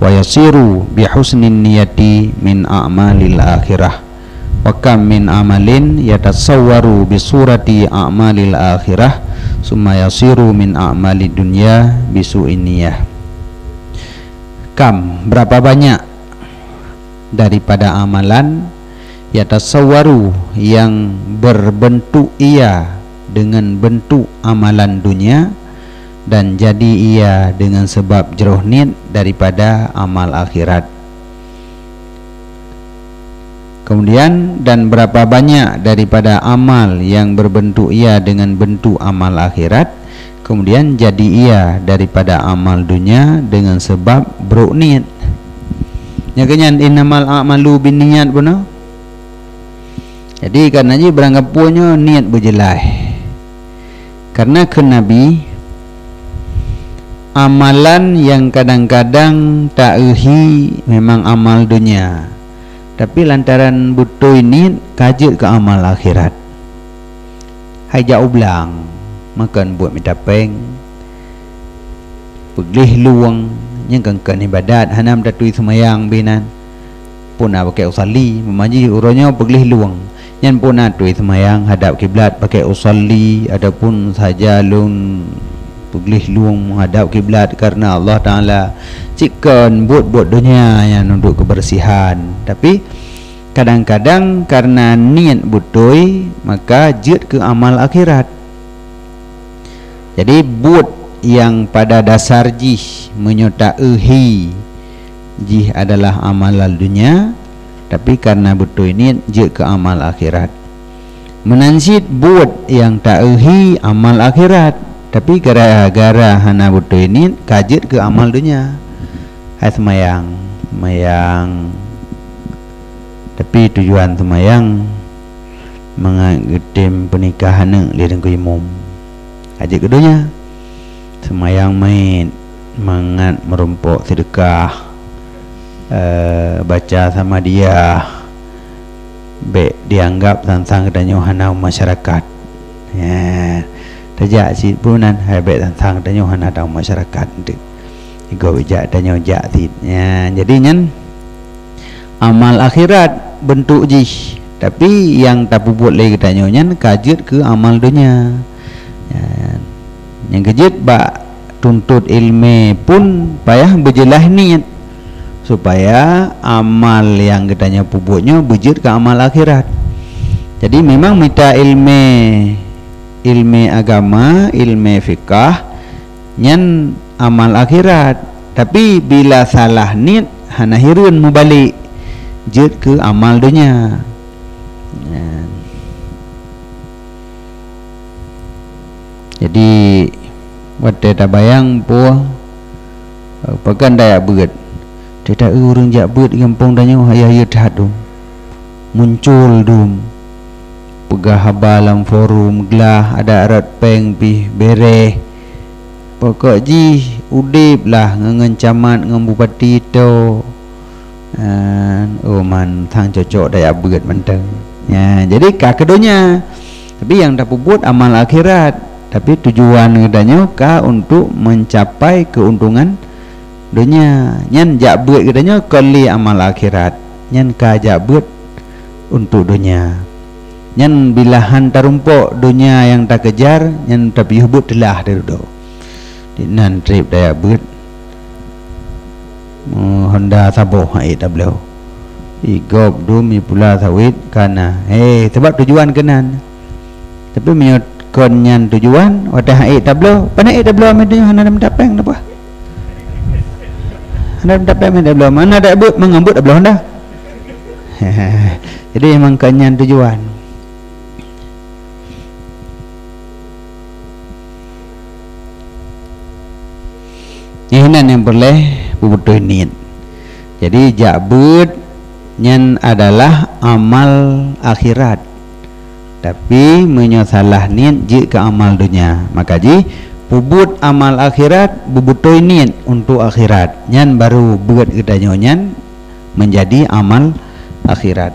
wa yasiru bi husnin niyati min a'malil akhirah. Wa kam min amalin yatasawwaru bi surati a'malil akhirah, summa yasiru min a'malid dunya bi su'in niyah." Kam, berapa banyak daripada amalan, yatasawwaru, yang berbentuk ia dengan bentuk amalan dunia, dan jadi ia dengan sebab jroh niet daripada amal akhirat. Kemudian, dan berapa banyak daripada amal yang berbentuk ia dengan bentuk amal akhirat, kemudian jadi ia daripada amal dunia dengan sebab brok niet. Nyan keuh nyan, "Innamal a'malu binniyat," bunoe. Jadi, karena jih barangkapeue nyoe niet beujeulaih. Karena kheun Nabi, amalan nyang kadang-kadang ta-euhi memang amal dunia, tapi lantaran beutôi niet ka jeuet keu amal akhirat. Hai jak u blang, makon buet mita péng, peugleh lueng, nyan kan, kan ibadat, hana meutatui seumayang bih nan. Peue na pakai usalli, meumajih uroe nyoe peugleh lueng. Nyan peue na tui seumayang hadab kiblat pakai usalli, ataupun saja lôn peugleh lueng hadab kiblat karena Allah Taala. Cit kon buet-buet donya nyang nuduek keubeursihan. Tapi, kadang-kadang karena niet beutôi, maka jeuet keu amal akhirat. Jadi, buet nyang pada dasar jih meunyoe ta-euhi jih adalah amalan dunia, tapi karena beutôi niet jeuet keu amal akhirat. Meunan cit buet nyang ta-euhi amal akhirat, tapi gara-gara hana beutôi niet ka jeuet keu amal dunia. Hai seumayang, seumayang. Tapi tujuan seumayang mangat geutem peunikah aneuk lé Teungku Imum. Ka jeuet keu donya. Seumayang mait mangat meurumpok seudeukah, eh, baca samadiyah, Bék dianggap sang-sang geutanyoe hana masyarakat. Ya. Tajak cit pun nan, hai bék sang-sang geutanyoe hana tahu masyarakat tu. Igo bijak tanyoe jak cit. Ya, jadi nyan amal akhirat bentuk jih. Tapi nyang tapeubuet lé geutanyoe nyan ka jeuet keu amal donya. Ya. Nyang keujeuet bak tuntot ilmé pun payah beujeulaih niet, supaya amal nyang geutanyoe peubuet nyoe beujeuet keu amal akhirat. Jadi memang mita ilmé, ilmé agama, ilmé fikah, nyan amal akhirat. Tapi bila salah niet, hana hireuen mubalek, jeuet keu amal donya. Nyan. Jadi watée tabayang peue, pakon tajak beuet. Teuta ureuëng jak beuet gampông tanyoe hayeu-hayeu that dum. Muncul dum. Peugah haba lam forum, glah adat rot péng pih bereh. Pokok jih udeb lah ngon, ngon camat ngon bupati to. An, oh man, sang cocok tajak beuet mantong. Ya, jadi ka keu donya. Tapi nyang tapeubuet amal akhirat. Tapi tujuan geutanyoe ka untuk mencapai keuntungan donya. Nyan jak beuet geutanyoe kon lé amal akhirat. Nyan ka jak beuet untuk donya. Nyan bila han tarumpok donya nyang takejar, nyan tapiôh beuet teulah teududoe. Di nan treb tajak beuet. Oh, honda saboh han ék tabloe. Igop dum, ipula sawét kana. Hei, sebab tujuan keunan. Tapi meunyoe kon nyan tujuan, watée han ék tabloe, pane ék tabloe amé tujuan hana mita péng napa? Hana mita péng, hana tabloe. Mana ada beuet mangambut tabloe honda. Jadi memang kon nyan tujuan. Nyan nyang peureulée peubeutôi niet. Jadi jak beuet nyan adalah amal akhirat. Tapi meunyoe salah niet jeuet keu amal donya. Maka jih peubuet amal akhirat beubeutôi niet untuk akhirat. Nyan baru beuet geutanyoe nyan menjadi amal akhirat.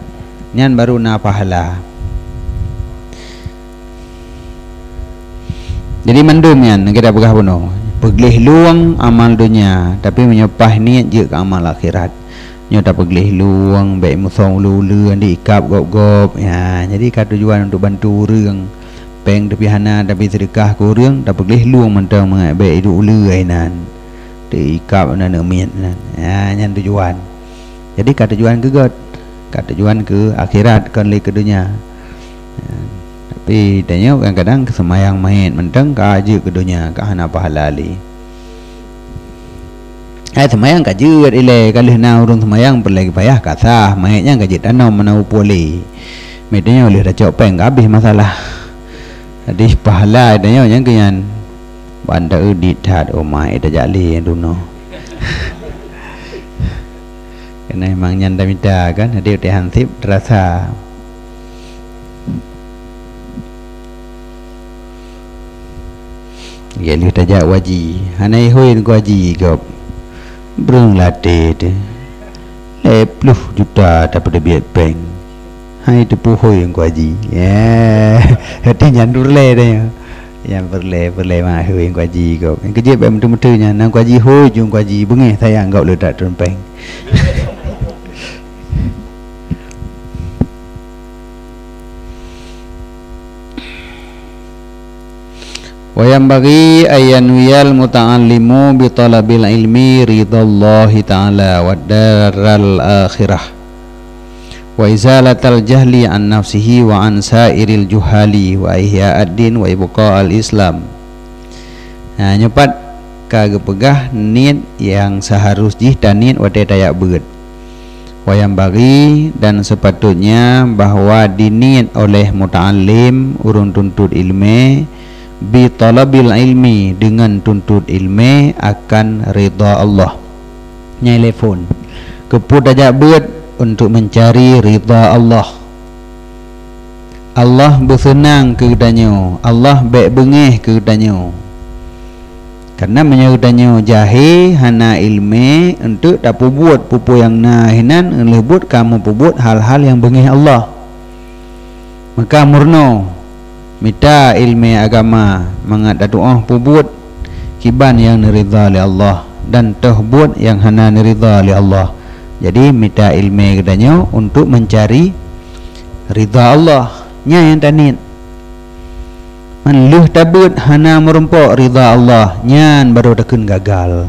Nyan baru na pahala. Jadi mandum nyan kita peugah bunoe, peugleh lueng amal donya, tapi meunyoe paih niet jeuet keu amal akhirat. Nyoe tapeugleh lueng, bék musong uleue-uleue, diikab gob-gob. Ya, jadi ka tujuan untuk bantu ureuëng. Péng tapi hana, tapi seudeukah keu ureuëng, tapeugleh lueng mantong mangat bék iduek uleue inan. Teuikab na neumiet nan. Ya, nyan tujuan. Jadi ka tujuan keu gét, ka tujuan keu akhirat kon lé keu donya. Ya, tapi tanyoe kadang-kadang seumayang manyét mantong ka jeuet keu donya, ka hana pahala lé. Hai seumayang ka jeuet ilée, ka lheueh na ureuëng seumayang peureulée payah ka sah, manyét nyan ka jeuet tanom meunan upue lé. Meutanyoe lheueh tacok péng ka habéh masalah. Jadi pahala tanyoe nyang keu nyan. Ban ta-eu dit that, oh manyét tajak lé nyang dunoe. Keuneuk memang nyan tamita kan, jadi watée hanseb teurasa. Lheueh tajak waji, hana ihôi ngon waji gob. Breueng laté teuh. Lhée ploh juta tapeuteubiet péng. Hai teupeu hôi ngon waji. Ya, hati nyan durle deh. Nyan peureulée, peureulée mak hôi ngon waji gob. Nyang keujeuet bék meuteumeuteue nyan, nang waji hôi ju ngon waji, beungéh sayang gob leutak teurumpeng. Wa yanbaghi an yanwiyal muta'allimu bi talabil ilmi ridallahi ta'ala wad daral akhirah, wa izalatal jahli an nafsihi wa an sairil juhali, wa ihya'ad din wa ibqa'al Islam. Nah, nyoe pat ka geupeugah niet nyang seuharus jih taniet watée tajak beuet. Wa yanbaghi, dan sepatutnya bahwa diniet oleh muta'allim, ureuëng tuntot ileumé, bi talabil ilmi, deungon tuntot ileumé akan ridha Allah. Nyan lé phon. Keupeue tajak beuet? Untuk mencari ridha Allah. Allah beuseunang keu geutanyoe, Allah bék beungéh keu geutanyoe. Kareuna meunyoe geutanyoe jahé, hana ileumé, eunteuk tapeubuet peue-peue nyang na hinan, lheueh buet ka meupeubuet hal-hal nyang beungéh Allah. Maka meurunoe mita iéleumé agama mangat tatuoh peubuet kiban nyang neuridha lé Allah dan toh buet nyang hana neuridha lé Allah. Jadi mita iéleumé geutanyoe untuk meuncari ridha Allah. Nyan nyang taniet. Man lheueh tabeuet hana meurumpok ridha Allah, nyan barô takheun gagal.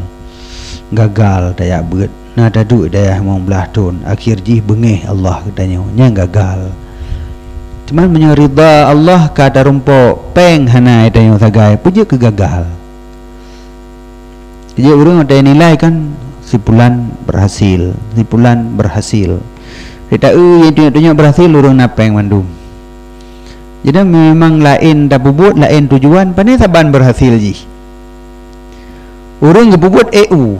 Gagal tajak beuet. Na taduek dayah limong blaih thon, akhé jih beungéh Allah geutanyoe. Nyan gagal. Teuma meunyoe ridha Allah ka tarumpok, péng hana geutanyoe sagai, peue jeuet keu gagal? Jadi ureuëng watée nilai kan, si pulan berhasil, si pulan berhasil. Kita eu yang tunjuk-tunjuk berhasil ureuëng na péng mandum. Jadi memang laén tapeubuet, laén tujuan, pane saban berhasil jih. Ureuëng geupeubuet E U.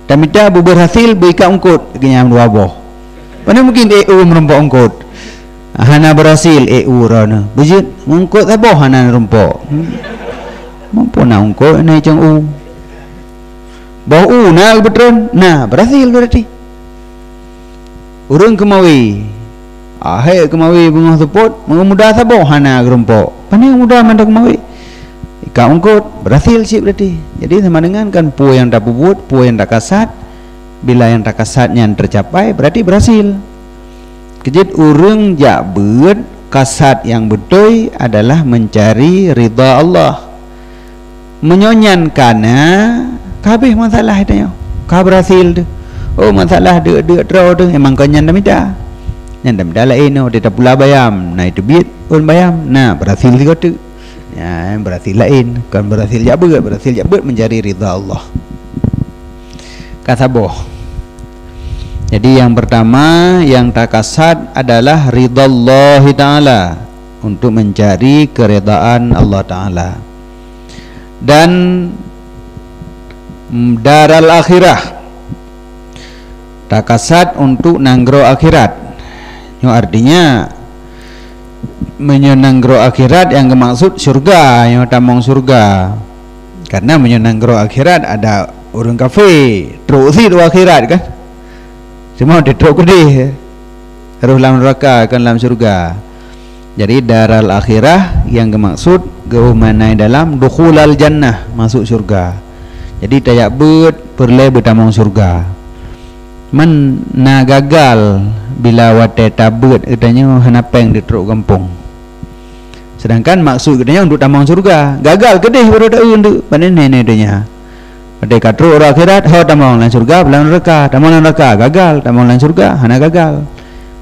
Tamita beuberhasil beuikat eungkot keunyan dua boh. Pane mungkin E U meurumpok eungkot. Hana berhasil E U droeneuh. Beujeuet eungkot saboh hana neurumpok. Hmm. Mampu na eungkot na icong U. Boh U na geupeutreun, na berhasil berarti. Ureuëng keumawe. Ahé keumawe beungoh seupôt, meumuda saboh hana geurumpok. Pane muda mantong keumawe. Ikat eungkot, berhasil cit berarti. Jadi sama dengan kan peue nyang tapeubuet, peue nyang takasat, bila nyang takasat nyan tercapai, berarti berhasil. Keujeuet ureuëng jak beuet, kasat nyang beutôi adalah mencari ridha Allah. Meunyoe nyan ka na, ka habéh masalah geutanyoe. Ka berhasil teuh. Oh, masalah deuk-deuk droe teuh, emang kon nyan tamita. Nyan tamita laén, oh, watée tapula bayam, na iteubiet ôn bayam, na berhasil sigoe teuk. Nyan berhasil laén, kon berhasil jak beuet, berhasil jak beuet mencari ridha Allah. Ka saboh. Jadi yang pertama yang takasat adalah ridhallahi taala, untuk mencari keridhaan Allah taala. Dan daral akhirah, takasat untuk nanggroe akhirat. Nyoe artinya meunyoe nanggroe akhirat nyang geumaksud syurga, nyoe tamong syurga. Karena meunyoe nanggroe akhirat ada ureuëng kafé, trok sit u akhirat kan. Cuma ditrok keudeh. Roh lam neraka kon lam syurga. Jadi daral akhirah nyang geumaksud geuh makna dalam dukhulal jannah, masuk syurga. Jadi tajak beuet peureulée beutamong syurga. Man na gagal bila watée tabeuet geutanyoe hana péng ditrok gampông. Sedangkan maksud geutanyoe untuk tamong syurga. Gagal keudeh baru taeu untuk pada nenek dunia. Watée ka trok u akhirat, ho tamong lam syurga, lam neraka, tamong lam neraka, gagal, tamong lam syurga, hana gagal.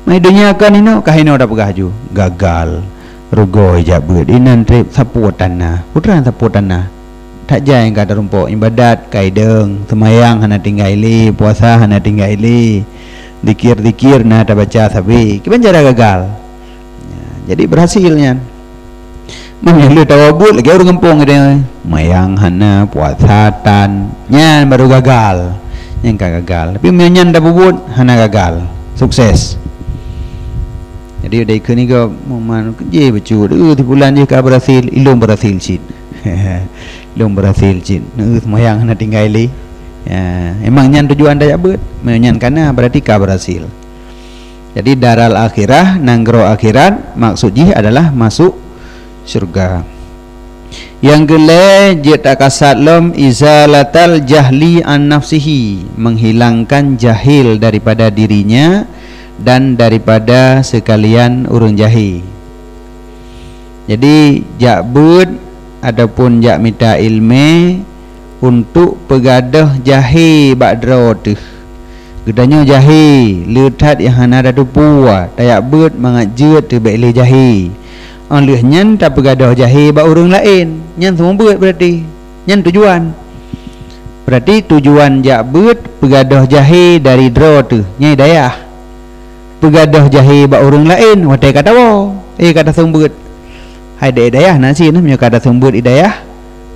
Mai dunia kan inoe, ka inoe tapeugah ju, gagal. Rugoe jak beuet inan treb sapo tanah. Putra sapo tanah. That jai ka tarumpok ibadat, kaideng, seumayang hana tinggai lé, puasa hana tinggai lé. Zikir-zikir na tabaca sabe. Kiban cara gagal. Ya, jadi berhasil nyan. Meunyoe lé tawa buet lagée ureuëng gampông geutanyoe. Mayang hana, puasa tan, nyan baru gagal. Nyan ka gagal. Tapi meunyoe nyan tapubuet hana gagal. Sukses. Jadi udai keu ni ke moman keujih bacut, "Eh, si pulan jih ka berhasil, ilong berhasil cit." Ilong berhasil cit. Neuh semayang hana tinggai lé. Ya, emang nyan tujuan tajak beuet. Meunyoe nyan kana berarti ka berhasil. Jadi daral akhirah, nanggroe akhirat, maksud jih adalah masuk syurga. Nyang keulhée jeuet takasat lom izalatal jahli an nafsihi, menghilangkan jahil daripada dirinya dan daripada sekalian ureuëng jahé. Jadi jak beuet ataupun jak mita iéleumé untuk peugadôh jahé bak droe teuh. Geutanyoe jahé, le that nyang hana tateupeue, tajak beuet mangat jeuet teubek lé jahé. Óh lheueh nyan tapeugadôh jahé bak ureuëng laén, nyan seumeubeuet berarti. Nyan tujuan. Berarti tujuan jak beuet peugadôh jahé dari droe teuh, nyang dayah. Peugadôh jahé bak ureuëng laén watée ka tawoe, eh, ka taseumeubeuet. Hai dayah na cit, meunyoe ka taseumeubeuet i dayah,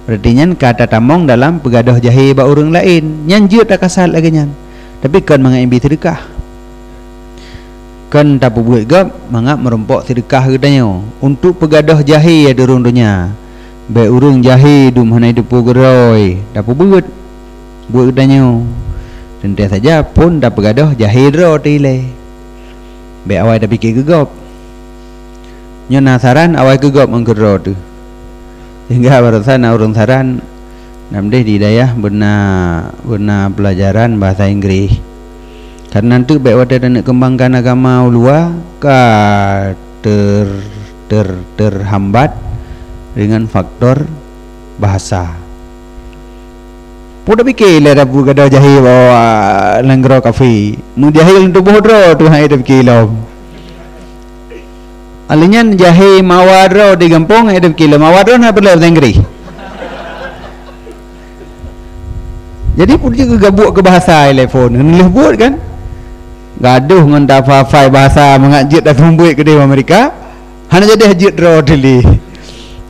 berarti nyan ka tatamong dalam peugadôh jahé bak ureuëng laén. Nyan jeuet takasat lagée nyan. Tapi kon mangat ibi seudeukah. Kon tapeubuet gob mangat meurumpok seudeukah geutanyoe untuk peugadôh jahé di ureuëng donya. Bék ureuëng jahé dum hana jiteupeue keudroe, tapeubuet buet geutanyoe. Teuntée saja phon tapeugadôh jahé droe teuh ilée. Bék awai tapike keu gob. Nyoe na saran awai keu gob ngon keu droe teuh. Sehingga baroesa na ureuëng saran, nam deh di dayah beuna, beuna pelajaran bahasa Inggris. Karena teuk bék watée taneuk keumbangkan agama u luwa ka ter, ter, terhambat dengan faktor bahasa. Peue tapike lé rabu gadoh jahé bahwa nanggroe kafe. Meujahé lam tuboh droe teuh hai tapike lom. Aleuh nyan jahé mawa droe di gampông hai tapike lom. Mawa droe na peureulée bahasa Inggris. Jadi peue jeuet keu gabuek keu bahasa ilée phon. Neuleubot kan? Gadoh ngon tafa-fai bahasa mangat jeuet taseumeubeuet keudeh Amerika. Hana jadi jeuet droe teuh lé.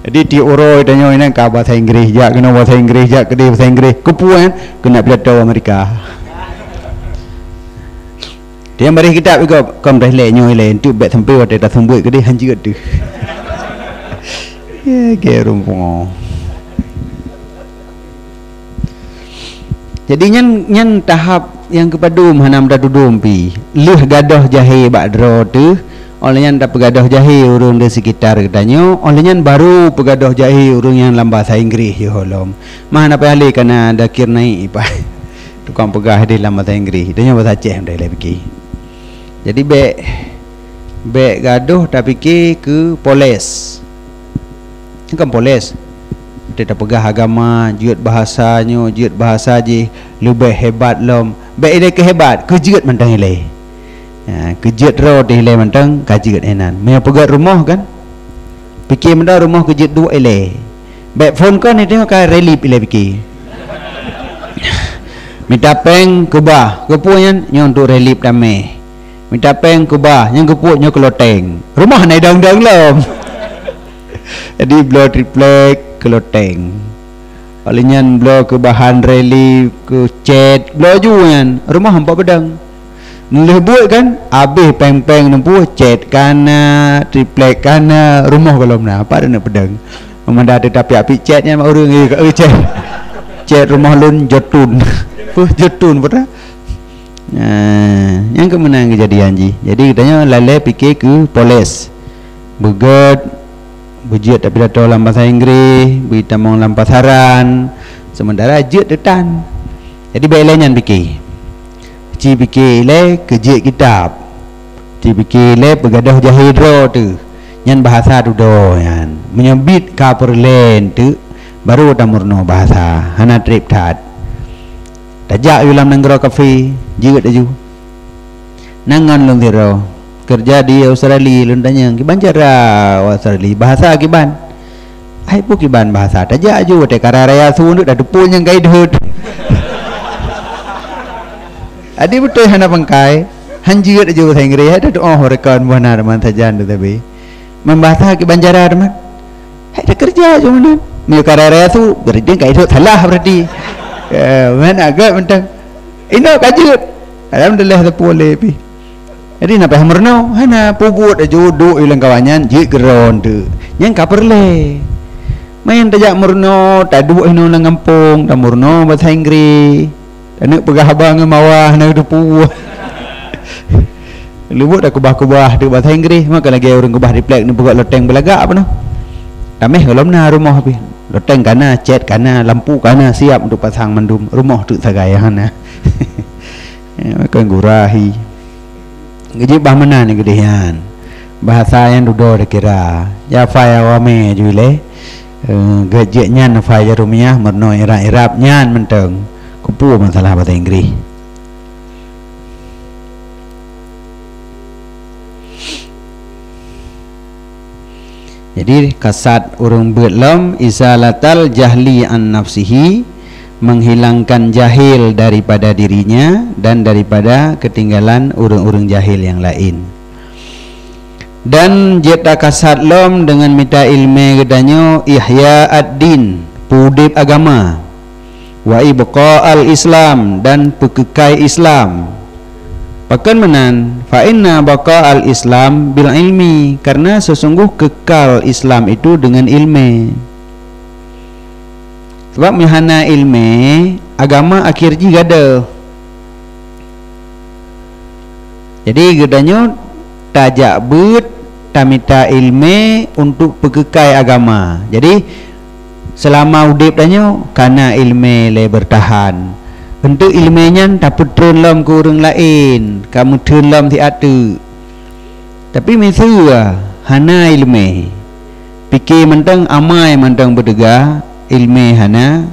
Jadi tiep uroe tanyoe inan ka bahasa Inggris jak keunoe bahasa Inggris jak keudeh bahasa Inggris. Keupeue kan? Keuneuk pidato Amerika. Dia baréh kitab iko kom dah lé nyoe lé entuk bék sampai watée taseumeubeuet keudeh han jeuet teuh. Ya, ke rumpung. Jadi nyan, nyan tahap nyang keupadum hana meutatudum pi. Lheueh gadoh jahé bak droe teuh, óh lheueh nyan tapeugadoh jahé ureuëng di sekitar geutanyoe, óh lheueh nyan baru peugadoh jahé ureuëng nyang lam bahasa Inggris yoh lom. Mah na payah lé kana dakir naik ipai. Tukang peugah deh lam bahasa Inggris, tanyoe bahasa Aceh meutai lé pike. Jadi bék, bék gadoh tapike keu poles. Kan poles. Teuka peugah agama, jeuet bahasa nyoe, jeuet bahasa jih, leubeh hebat lom. Bék ilée keu hebat, keu jeuet mantong ilée. Ha, keu jeuet droe teuh ilée mantong ka jeuet inan. Meunyoe peugét rumoh kan? Pike mantong rumoh keu jeuet duek ilée. Bék phon kon itu ka relip ilée pike. Mita péng keubah, keupeue nyan? Nyoe untuk relip damé. Mita péng keubah, nyang keupeue nyoe keu loteng. Rumoh na idong-idong lom. Jadi bloe triplek keu loteng. Óh lheueh nyan bloe keu bahan relief, keu cat, bloe ju nyan. Rumoh empat pedang. Lheueh buet kan, habéh péng-péng neupue, cat kana, triplek kana, rumoh gohlom na. Apa ada nak pedang? Meumada teuh tapi api cat nyan mak ureuëng, eh, ka, eh, cat. Cat rumoh lôn jotun. Puh jotun putra. Nah, nyang keumeunang keujadian jih. Jadi geutanyoe lalée pike keu poles. Beugét, beujeuet tapidato lam basa Inggris, beuitamong lam pasaran, seumeuntara jeuet teutan. Jadi bék ilée nyan pike. Ci pike ilée keu jeuet kitab. Ci pike ilée peugadoh jahé droe teuh. Nyan bahasa dudoe nyan. Meunyoe bit ka peureulée teuk, baru tameurunoe bahasa. Hana treb that. Tajak yue lam nanggroe kafe, jeuet laju. Nan ngon lôn sidroe, keureuja di Australia, lôn tanyong, "Kiban cara Australia? Bahasa kiban?" "Hai, peue kiban bahasa? Tajak laju, watée ka raya-raya su neuk tateupeue nyang ka idhôt." Adi beutôi hana pangkai, han jeuet laju bahasa Inggris, hai tatuoh meureuka buah na teuma sajan teuh sabe. Membahasa kiban cara teuma. Hai takeureuja cuma nan. Meunyoe ka raya-raya su, berarti ka idhôt salah berarti. Eh, mana agak mentang. Inoe ka jeuet. Alhamdulillah teupeu lé pih. Jadi na payah meurunoe, hana peubuet laju duek i lam kawan nyan jeuet keudroe teuk. Nyan ka peureulée. Manyang tajak meurunoe, taduek inoe lam gampông, tameurunoe basa Inggris. Taneuk peugah haba ngon mawa hana geuteupeue. Leubuet takeubah-keubah teuk basa Inggris, maka lagée ureuëng keubah triplek neupeugot loteng beulagak apa noh. Taméh gohlom na rumoh pih. Loteng kana, cat kana, lampu kana, siap untuk pasang mandum. Rumoh teuk sagai hana. Ya, maka gurahi. Geujeuet bah meunan keudeh nyan. Bahasa nyang dudoe takira. Ya fai awamé ju ilée. Eh, geujeuet nyan fai jaroe miyah meurunoe irab-irab nyan mantong. Keupeue masalah basa Inggris. Jadi kasat ureuëng beuet lom izalatal jahli an nafsihi, menghilangkan jahil daripada dirinya dan daripada ketinggalan ureuëng-ureuëng jahil yang lain. Dan jeuet takasat lom deungon mita iéleumé geutanyoe ihya ad-din, peuudeb agama, wa ibqa al-Islam, dan peukeukai Islam. Pakon meunan, fa inna baqa al-Islam bil ilmi, karena sesungguh kekal Islam itu dengan ilmu. Sebab meuhana iéleumé, agama akhir jih gadoh. Jadi geutanyoe tajak beuet tamita ileumé untuk peukeukai agama. Jadi, seulama udeb tanyoe kana ileumé lé beurtahan. Eunteuk ileumé nyan tapeutreun lom keu ureuëng laén, ka meutheun lom siat teuk. Tapi miseue hana ileumé, pike mantong, amai mantong beuteuga, ileumé hana,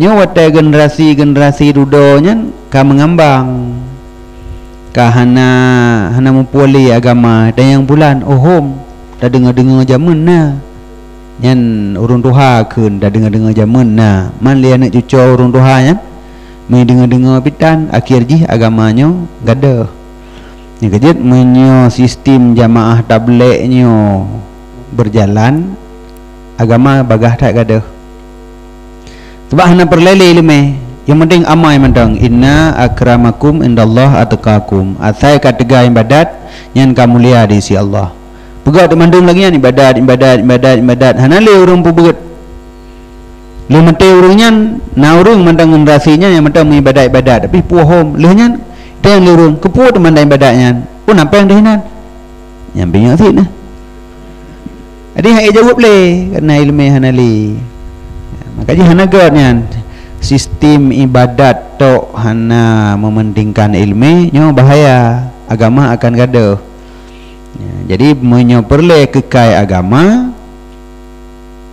nyoe watée generasi-generasi dudoe nyan ka meungambang, ka hana, hana mupuléh agama. Dan nyang bulan, oh hom, tadeungoe-deungoe jamén na. Nyan ureuëng tuha kheun, tadeungoe-deungoe jamén na. Man lé aneuëk cucoe ureuëng tuha nyan, meudeungoe-deungoe pitan, akhé jih agama nyoe gadôh. Nyang keujeuet, meunyoe sistem jamaah tabligh nyoe beurjalan, agama bagaih that gadôh. Sabab hana peureulée lé ileumé, nyang penting amai mantong. "Inna akramakum indallah atqakum." Asai ka teuga iébadat, nyan ka mulia di isi Allah. Peugah teuk mandum lagée nyan, iébadat, iébadat, iébadat, iébadat. Hana lé ureuëng peubeuet. Lheueh maté ureuëng nyan, na ureuëng mantong generasi nyan nyang mantong meuiébadat-iébadat, tapi puih hom. Lheueh nyan, tanyong lé ureuëng, "Keupeue teuma iébadat nyan? Peue na péng teuh inan?" Nyan bingung cit na. Jadi hana jaweueb lé, karena ileumé hana lé. Maka jih hana göt nyan. Sistem iébadat tok hana mementingkan ileumé, nyoe bahaya. Agama akan gadôh. Ya, jadi meunyoe peureulée keukai agama,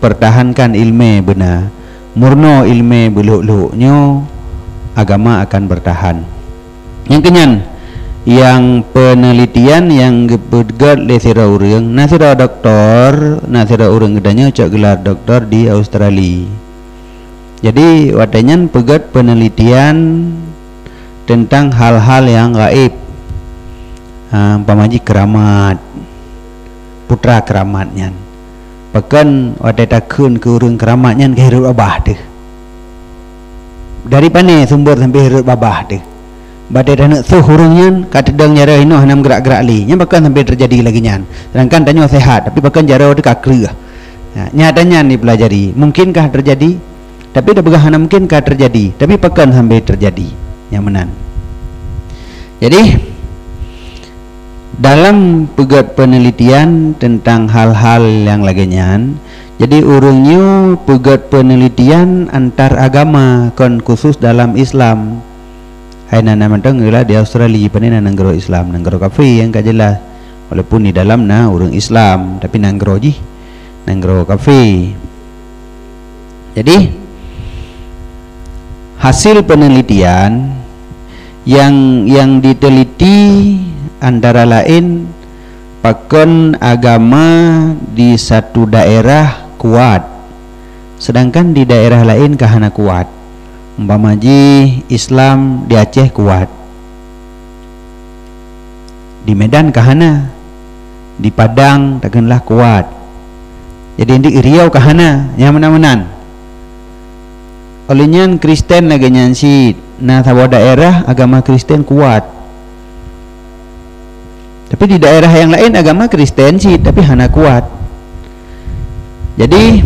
pertahankan ileumé beuna. Meurunoe ileumé beulhok-lhok nyoe, agama akan beurtahan. Nyang keunyan, nyang peunelitian nyang geupeugét lé sidroe ureuëng, na sidroe doktor, na sidroe ureuëng geutanyoe cok gelar doktor di Australia. Jadi, watée nyan peugét peunelitian teuntang hal-hal nyang gaéb. Ha, umpama jih keuramat, putra keuramat nyan. Pakon watée takheun keu ureuëng keuramat nyan ka hireuen babah teuh. Dari pane sumber sampoe hireuen babah teuh. Watée taneuk soh ureuëng nyan ka teudong jaroe inoe hana meugerak-gerak lé. Nyan pakon sampoe teujadi lagée nyan. Sedangkan tanyoe sehat, tapi pakon jaroe teuh ka kreueh. Ha, nyata nyan dipeulajari. Mungkinkah teujadi? Tapi tapeugah hana mungkin ka teujadi, tapi pakon sampoe teujadi. Nyang meunan. Jadi, dalam peugét peunelitian teuntang hal-hal nyang lagée nyan, jadi ureuëng nyoe peugét peunelitian antar agama, kon khusus dalam Islam. Hai na, na mantong ialah di Australia, pane na nanggroe Islam, nanggroe kafé nyang ka jeulaih. Walaupun di dalam na ureuëng Islam, tapi nanggroe jih nanggroe kafé. Jadi, hasil peunelitian nyang, nyang diteliti antara laén pakon agama di satu daerah kuat, sedangkan di daerah laén ka hana kuat. Umpama jih Islam di Aceh kuat, di Medan ka hana, di Padang takheunlah kuat. Jadi di Riau ka hana, nyang meunan-meunan. Oleh nyan Kristen lagée nyan cit, na saboh daerah agama Kristen kuat. Tapi di daerah nyang laén agama Kristen cit, tapi hana kuat. Jadi,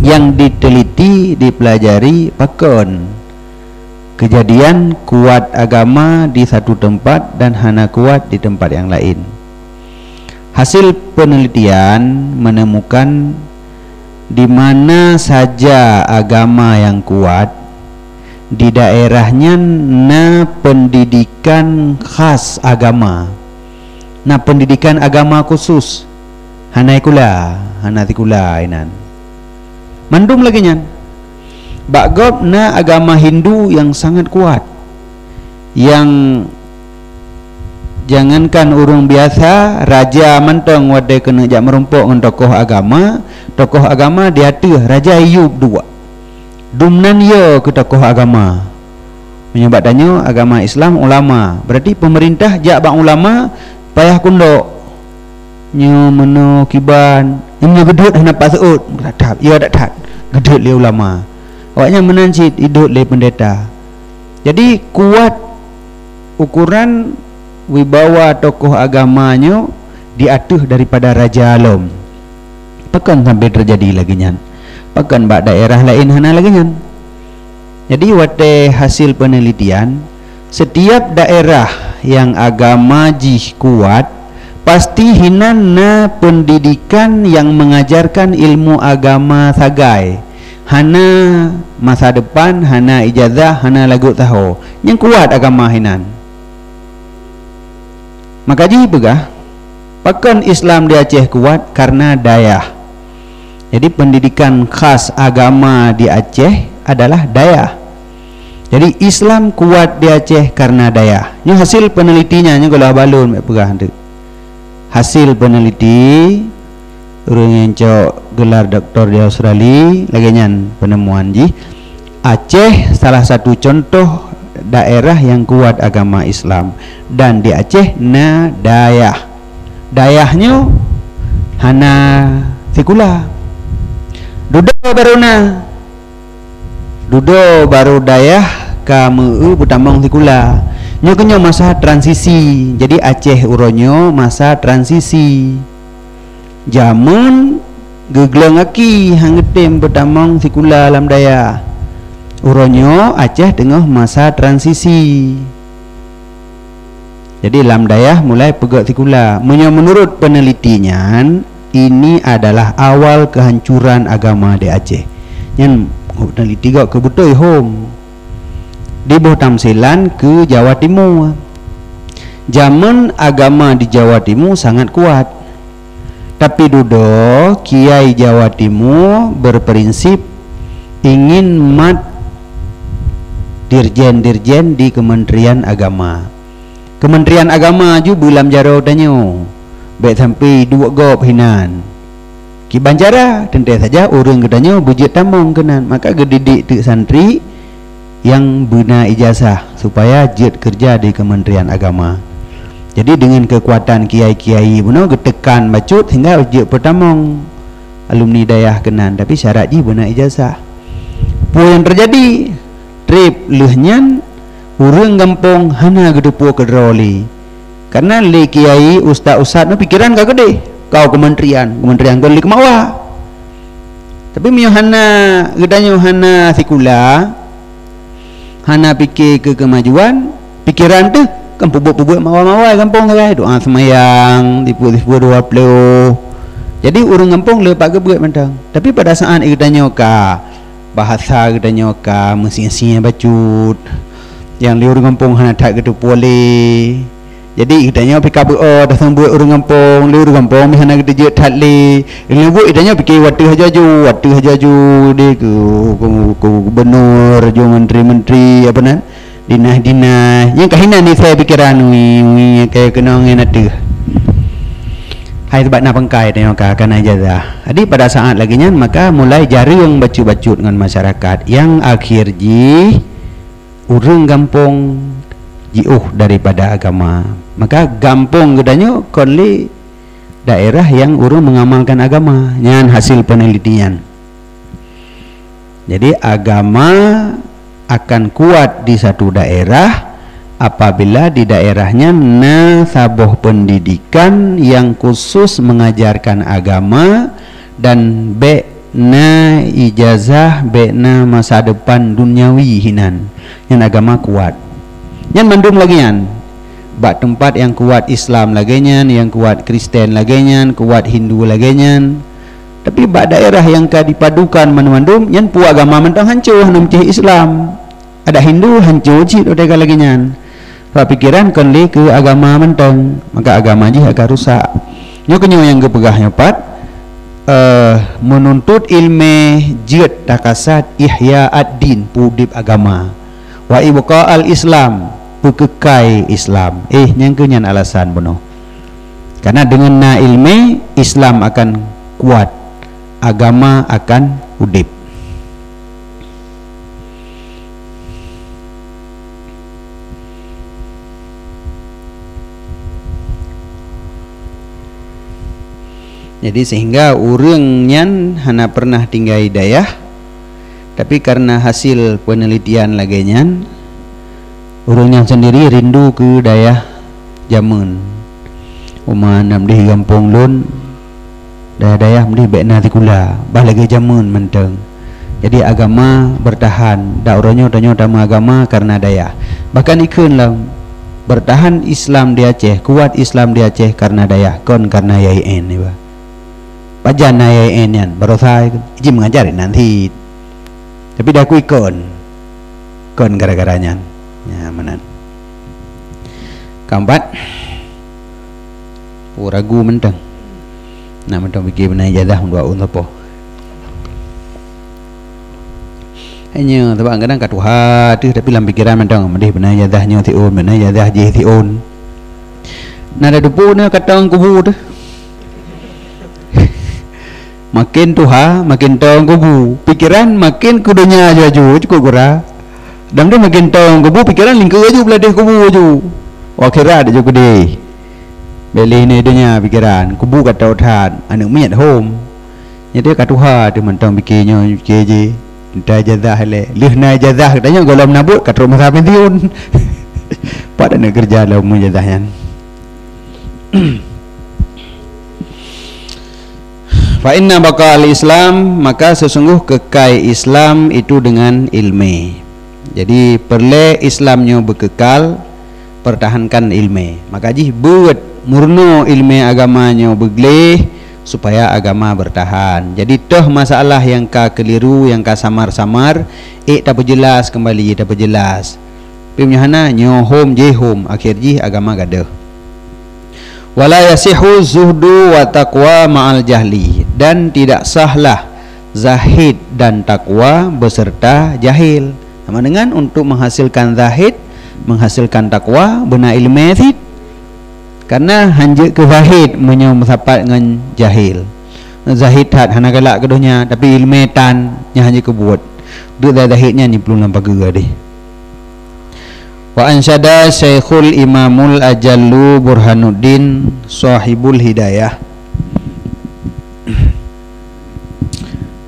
nyang diteliti, dipelajari pakon keujadian kuat agama di satu teumpat dan hana kuat di teumpat nyang laén. Hasil peunelitian meuneumekan di mana saja agama nyang kuat, di daerah nyan na peundidikan khas agama, na peundidikan agama khusus, hana sikula, hana sikula inan. Mandum lagée nyan. Bak gob na agama Hindu nyang sangat kuat, nyang jangankan ureuëng biasa, raja mantong watée keuneuk jak meurumpok ngon tokoh agama, tokoh agama di ateueh, raja iyueb duek. Dumnan yo keu tokoh agama. Meunyoe bak tanyoe agama Islam ulama, berarti peumeurintah jak bak ulama payah kundok. Nyoe meunoe kiban, nyoe geuduek hana pat seuôt, that-that, yo that-that, geuduek lé ulama. Awaknyan meunan cit iduek lé peundeta. Jadi kuat ukuran wibawa tokoh agama nyoe di ateueh daripada raja lom. Pakon sampai teujadi lagée nyan? Pakon bak daerah laén hana lagée nyan? Jadi watée hasil peunelitian, setiap daerah nyang agama jih kuat, Pasti hinan na pendidikan yang mengajarkan ilmu agama sagai. Hana masa depan, hana ijazah, hana lagot saho. Nyang kuat agama hinan. Maka jipeugah, pakon Islam di Aceh kuat? Karena dayah. Jadi pendidikan khas agama di Aceh adalah dayah. Jadi Islam kuat di Aceh karena dayah. Nyoe hasil penelitinya, nyoe geulah balon mek peugah tu. Hasil peneliti ureuëng nyang cok gelar doktor di Australia lagée nyan penemuan jih. Aceh salah satu contoh daerah yang kuat agama Islam, dan di Aceh na dayah. Dayah nyoe hana sikula. Dudoe baru na. Dudoe baru dayah ka meu-eu peutamong sikula. Nyoe keunyoe masa transisi. Jadi Aceh uroe nyoe masa transisi. Jameun geuglong aki han geutem peutamong sikula lam dayah. Uroe nyoe Aceh teungoh masa transisi. Jadi lam dayah mulai peugöt sikula. Meunyoe meunurot peneliti nyan, ini adalah awal kehancuran agama di Aceh. Nyan peneliti gok keu beutôi hom. Diboh tamsilan keu Jawa Timur. Jameun agama di Jawa Timur sangat kuat. Tapi dudoe kiai Jawa Timur berprinsip ingin mat dirjen-dirjen di Kementerian Agama. Kementerian Agama ju beulam jaroe tanyoe, bék sampai duek gob hinan. Kiban cara, teuntée saja ureuëng geutanyoe beujeuet tamong keunan, maka geudidik teuk santri nyang beuna ijazah supaya jeuet keureuja di Kementerian Agama. Jadi dengan keukuatan kiai-kiai bunoe geutekan bacut sehingga jeuet peutamong alumni dayah keunan, tapi syarat jih beuna ijazah. Peue nyang teujadi? Treb lheueh nyan ureuëng gampông hana geuteupeue keudroe lé. Karena lé kiai, ustaz-ustaz nyoe pikeran ka keudeh, kau kementerian, kementerian kon lé keumawa. Tapi meunyoe hana, geutanyoe hana sikula, hana pike keu keumajuan, pikeran teuh kan peubuet-peubuet mawa-mawa gampông sagai, doa seumayang, tipu-tipu dua puluh. Jadi ureuëng gampông le pat geubeuet mantong. Tapi pada saat geutanyoe ka bahasa geutanyoe ka meusie-sie bacut, nyang lé ureuëng gampông hana that geuteupeue lé. Jadi geutanyoe pih ka beu-o taseumeubeuet ureuëng gampông, lé ureuëng gampông pih hana geuteujeuet that lé. Lé buet geutanyoe pike wateuh haja ju, wateuh haja ju deh keu, keu, keu gubernur, ju menteri-menteri apa nan, dinas-dinas. Nyang ka hinan di saya pikeran wi, wi kaya keunong nyan ateuh. Hai sebab na pangkai tanyoe ka, ka na ijazah. Jadi pada saat lagée nyan maka mulai jareueng bacut-bacut ngon masyarakat. Yang akhir jih ureuëng gampông jiôh daripada agama. Maka gampông geutanyoe kon lé daerah nyang ureuëng mengamalkan agama. Nyan hasil penelitian. Jadi agama akan kuat di satu daerah apabila di daerah nyan na saboh pendidikan yang khusus mengajarkan agama dan bék na ijazah, bék na masa depan duniawi hinan. Nyan agama kuat. Nyan mandum lagée nyan. Bak teumpat nyang kuat Islam lagée nyan, nyang kuat Kristen lagée nyan, kuat Hindu lagée nyan. Tapi bak daerah nyang ka dipadukan mandum-mandum, nyan peue agama mantong hanco, hana meucéh Islam. Adak Hindu hanco cit watée ka lagée nyan. Bak pikeran kon lé keu agama mantong, maka agama jih akan rusak. Nyoe keunyoe nyang geupeugah nyoe pat, eh, menuntut ilmé jeuet takasat ihya ad-din, peuudeb agama. Wa ibqa al-Islam, peukeukai Islam. Eh, nyang keu nyan alasan bunoe. Karena dengan na ilmé, Islam akan kuat, agama akan udeb. Jadi sehingga ureuëng nyan hana pernah tinggai dayah, tapi karena hasil penelitian lagée nyan, ureuëng nyan sendiri rindu keu dayah jameun. Uma na meudeh gampông lôn, dayah-dayah meudeh bék na sikula, bah lagée jameun mantong. Jadi agama bertahan, dak uroe nyoe tanyoe tameuagama karena dayah. Bahkan ikheun lam Bertahan Islam di Aceh, kuat Islam di Aceh karena dayah, kon karena Y I N iba. Pajan na Y I N nyan, barosa jih mengajar inan cit. Tapi dah kui kon. Kon gara-gara nyan. Ya, meunan. Keempat. Oh, ragu mantong. Nak mantong pike beuna ijazah meuduwa ôn sapo. Hanya sebab kadang ka tuha tu, tapi lam pikiran mantong, meudeh beuna ijazah nyoe siôn, beuna ijazah jih siôn. Na da dupo na katong kubu tu. Makin tuha, makin tong kubu. Pikiran makin keu donya aju-aju, cukop gura. Dam tu makin tong kubu, pikiran lingkeu aju, beuladoh kubu aju. Akhirat aju keudeh. Bèk lé nyoe donya pikiran, kubu ka tao that, aneuk miet hom. Nyan ka tuha tu mantong pike nyoe, pike jih. Entah ijazah lé. Lheueh na ijazah, tanyoe gohlom na buet, ka trok masa pensiun. Pat aneuk keureuja lom ijazah nyan. Fa inna baqa al-Islam, maka sesungguh keukai Islam itu dengan ilmé. Jadi, peureulée Islam nyoe beukeukai, pertahankan ilmé. Maka jih beuet meurunoe ilmé agama nyoe beugleh supaya agama bertahan. Jadi, toh masalah nyang ka keuliru, nyang ka samar-samar, ék tapeujeulas keumbali, tapeujeulas. Pi meunyoe hana, nyoe hom, jih hom, akhé jih agama gadôh. Wala yasihu zuhdu wa taqwa ma'al jahli, dan tidak sahlah zahid dan takwa beserta jahil. Sama dengan untuk menghasilkan zahid, menghasilkan takwa, beuna ilmé cit. Karena hanjeuet keu zahid meunyoe meusapat ngon jahil. Zahid that hana galak keu donya, tapi ilmé tan, nyan hanjeuet keu buet. Duek zahid nyan jiplueng lam pageue deh. Wa ansyada Syaikhul Imamul Ajallu Burhanuddin Sahibul Hidayah.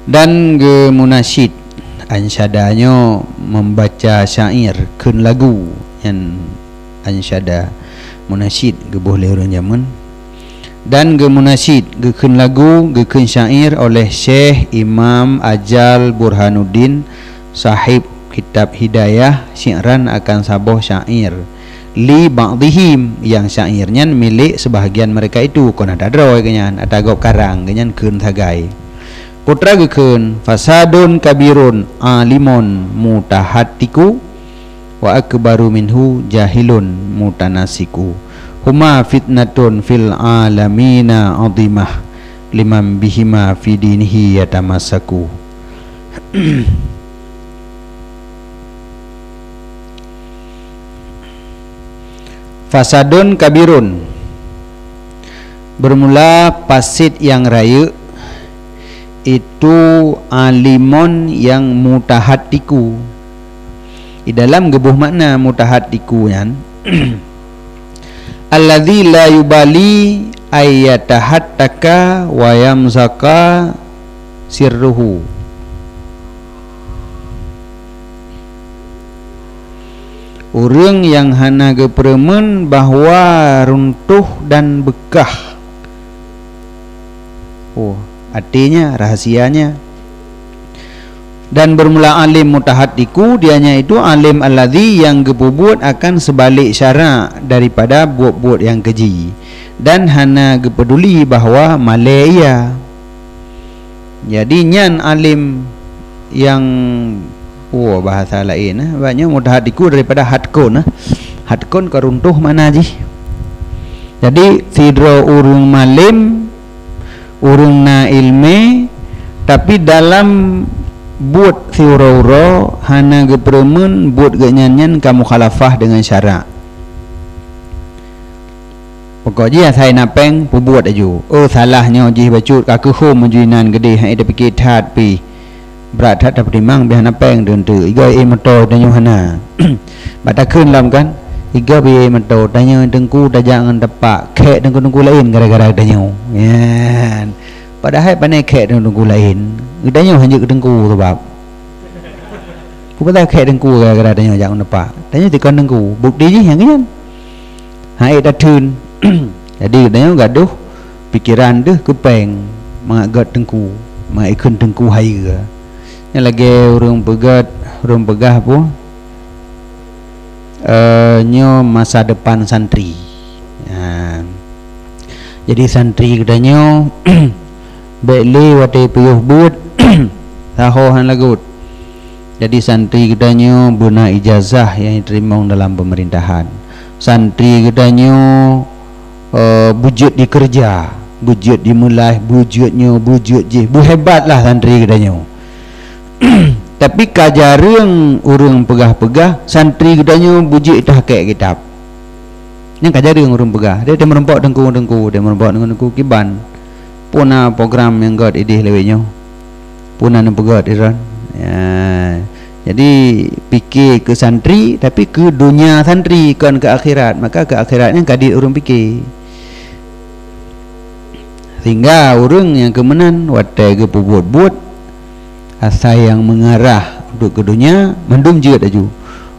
Dan geumunasyid, ansyada nyoe membaca syair, kheun lagu, nyan ansyada, munasyid geuboh lé ureuëng jameun. Dan geumunasyid, geukheun lagu, geukheun syair oleh Syekh Imam Ajal Burhanuddin, sahib kitab Hidayah, syi'ran akan saboh syair. Li ba'dihim, nyang syair nyan milék seubahgian mereka itu, kon ata droe geuhnyan, ata gob karang, geuhnyan kheun sagai. Peue teuma geukheun, fasadun kabirun alimun mutahattiku, wa akbaru minhu jahilun mutanasiku. Huma fitnatun fil alamina azimah, liman bihima fi dinihi yatamassaku. Fasadun kabirun. Bermula pasit nyang rayeuk, itu alimon nyang mutahattiku. Di dalam geuboh makna mutahattiku nyan, alladzi la yubali ayyatahattaka wa yamsaka sirruhu. Ureuëng nyang hana geupeureumeun bahwa runtoh dan beukah. Oh, artinya, rahasianya. Dan bermula alim mutahattiku, dianya itu alim alladzi nyang geupeubuet akan seubalek syarak daripada buet-buet nyang keji, dan hana geupeuduli bahwa malée ia. Jadi, nyan alim nyang, oh, bahasa laén, eh. Bak nyoe mutahattiku daripada hatkon, eh. Hatkon ka runtoh makna jih. Jadi, sidroe ureuëng malem, ureuëng na iéleumé, tapi dalam buet siuroe-uroe hana geupeureumeun buet geuhnyan nyan ka mukhalafah deungon syarak. Pokok jih asai na péng, peubuet laju. Oh, salah nyoe jih bacut, ka keuhom laju inan geudeh, han ék tapike that pih. Brat that tapeutimang, bih hana péng teunteuk. Iga ié moto tanyoe hana. Bak takheun lom kan? Iga bak ié moto, tanyoe teungku tajak ngon tapak, khek teungku-teungku laén gara-gara tanyoe. Nyan. Padahai pane khek teungku-teungku laén. Geutanyoe hanjeuet keu teungku sabab. Peue pasai khek teungku gara-gara tanyoe jak ngon tapak? Tanyoe dikon teungku. Bukti jih nyang nyan. Han ék tatheun. Jadi, tanyoe gadoh pikeran deuh keu péng, mangat gét teungku, mangat ikheun teungku hayeue. Nyan lagée ureuëng peugét, ureuëng peugah peue? Eh, nyoe masa depan santri. Ha. Jadi santri geutanyoe bèk lé watèe piôh buet saho hana lagot. Jadi santri geutanyoe beuna ijazah nyang jiteurimong dalam pemerintahan. Santri geutanyoe eh, beujeuet dikeureuja, beujeuet dimeulaih, beujeuet nyoe, beujeuet jih, beuhebatlah santri geutanyoe. Tapi ka jareueng ureueng peugah-peugah santri geutanyoe beujeuet itah kek kitab. Nyan ka jareueng ureueng peugah. Dia, dia meurumpok teungku-teungku, dia meurumpok teungku-teungku kiban. Peue na program nyang göt idéh lawét nyoe? Peue na neupeugöt iran? Ya. Jadi pike keu santri, tapi keu donya santri, kon keu akhirat. Maka keu akhirat nyan ka dit ureueng pike. Sehingga ureueng nyang keu meunan watèe geupeubuet-buet asai nyang meungarah untuk keu donya, mandum jeuet laju.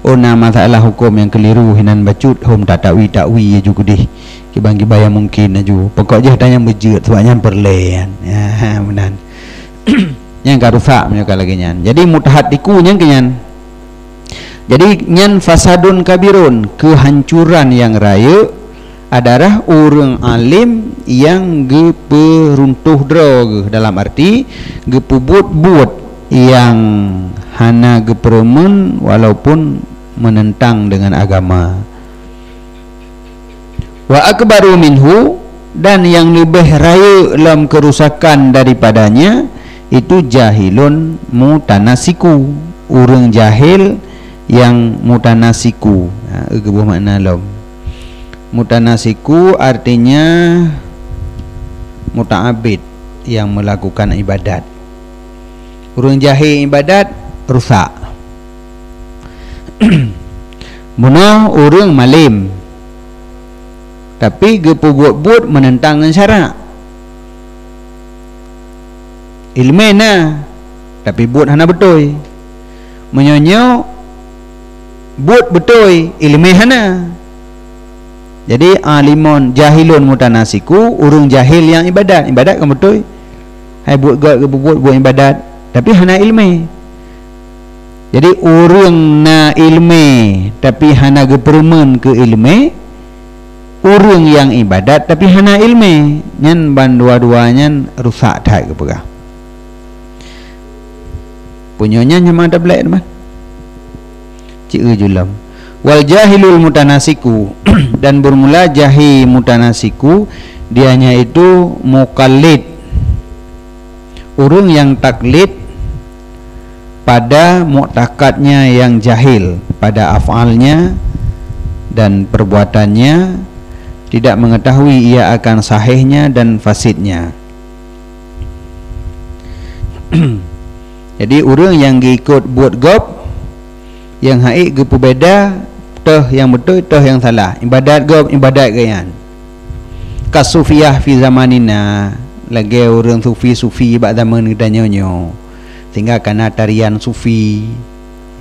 Oh, na masalah huköm nyang keuliru hinan bacut, hom tatakwi-takwi laju keudeh. Kiban-kiban nyang mungken laju. Pokok jih tanyan beujeuet, sabab nyan peureulèe nyan. Ya, meunan. Nyan ka rusak meunyoe ka lagèe nyan. Jadi mutahatiku nyan keu nyan. Jadi nyan fasadun kabirun, keuhancuran nyang rayeuk adalah ureueng além nyang geupeuruntoh droe geuh, dalam arti geupeubuet-buet nyang hana geupeureumeun walaupun meunentang deungon agama. Wa akbaru minhu, dan nyang leubeh rayeuk lom keurusakan daripadanya, itu jahilun mutanasiku, ureueng jahil nyang mutanasiku. Ha, eu geuboh makna lom. Mutanasiku artinya muta'abbid, nyang melakukan ibadat. Ureueng jahil ibadat, rusak. Bunoe ureueng malém, tapi geupeubuet-buet meunentang ngon syarak. Ileumèe na, tapi buet hana beutôi. Meunyoe nyoe buet beutôi, ileumèe hana. Jadi, alimun jahilun mutanasiku, ureueng jahil nyang ibadat. Ibadat kan beutôi. Hai buet göt geupeubuet, buet ibadat, tapi hana ileumèe. Jadi, ureueng na ileumèe, tapi hana geupeureumeun keu ileumèe, ureueng nyang ibadat, tapi hana ileumèe, nyan bandua-dua nyan rusak that geupeugah. Punyueng nyan nyang mata black teuma. Ceu julom. Wal jahilul mutanasiku, dan bermula jahil mutanasiku, dianya itu mukallid. Ureueng nyang taklid pada muktakadnya yang jahil, pada afalnya dan perbuatannya, tidak mengetahui ia akan sahihnya dan fasidnya. Jadi, ureueng nyang geuikot buet gob, nyang haiek geupeubeda, toh nyang beutôi, toh nyang salah. Ibadat gob, ibadat geuh nyan. Kasufiyah fi zamanina, lagèe ureueng sufi-sufi bak zaman geutanyoe nyoe. Sehingga kana tarian sufi.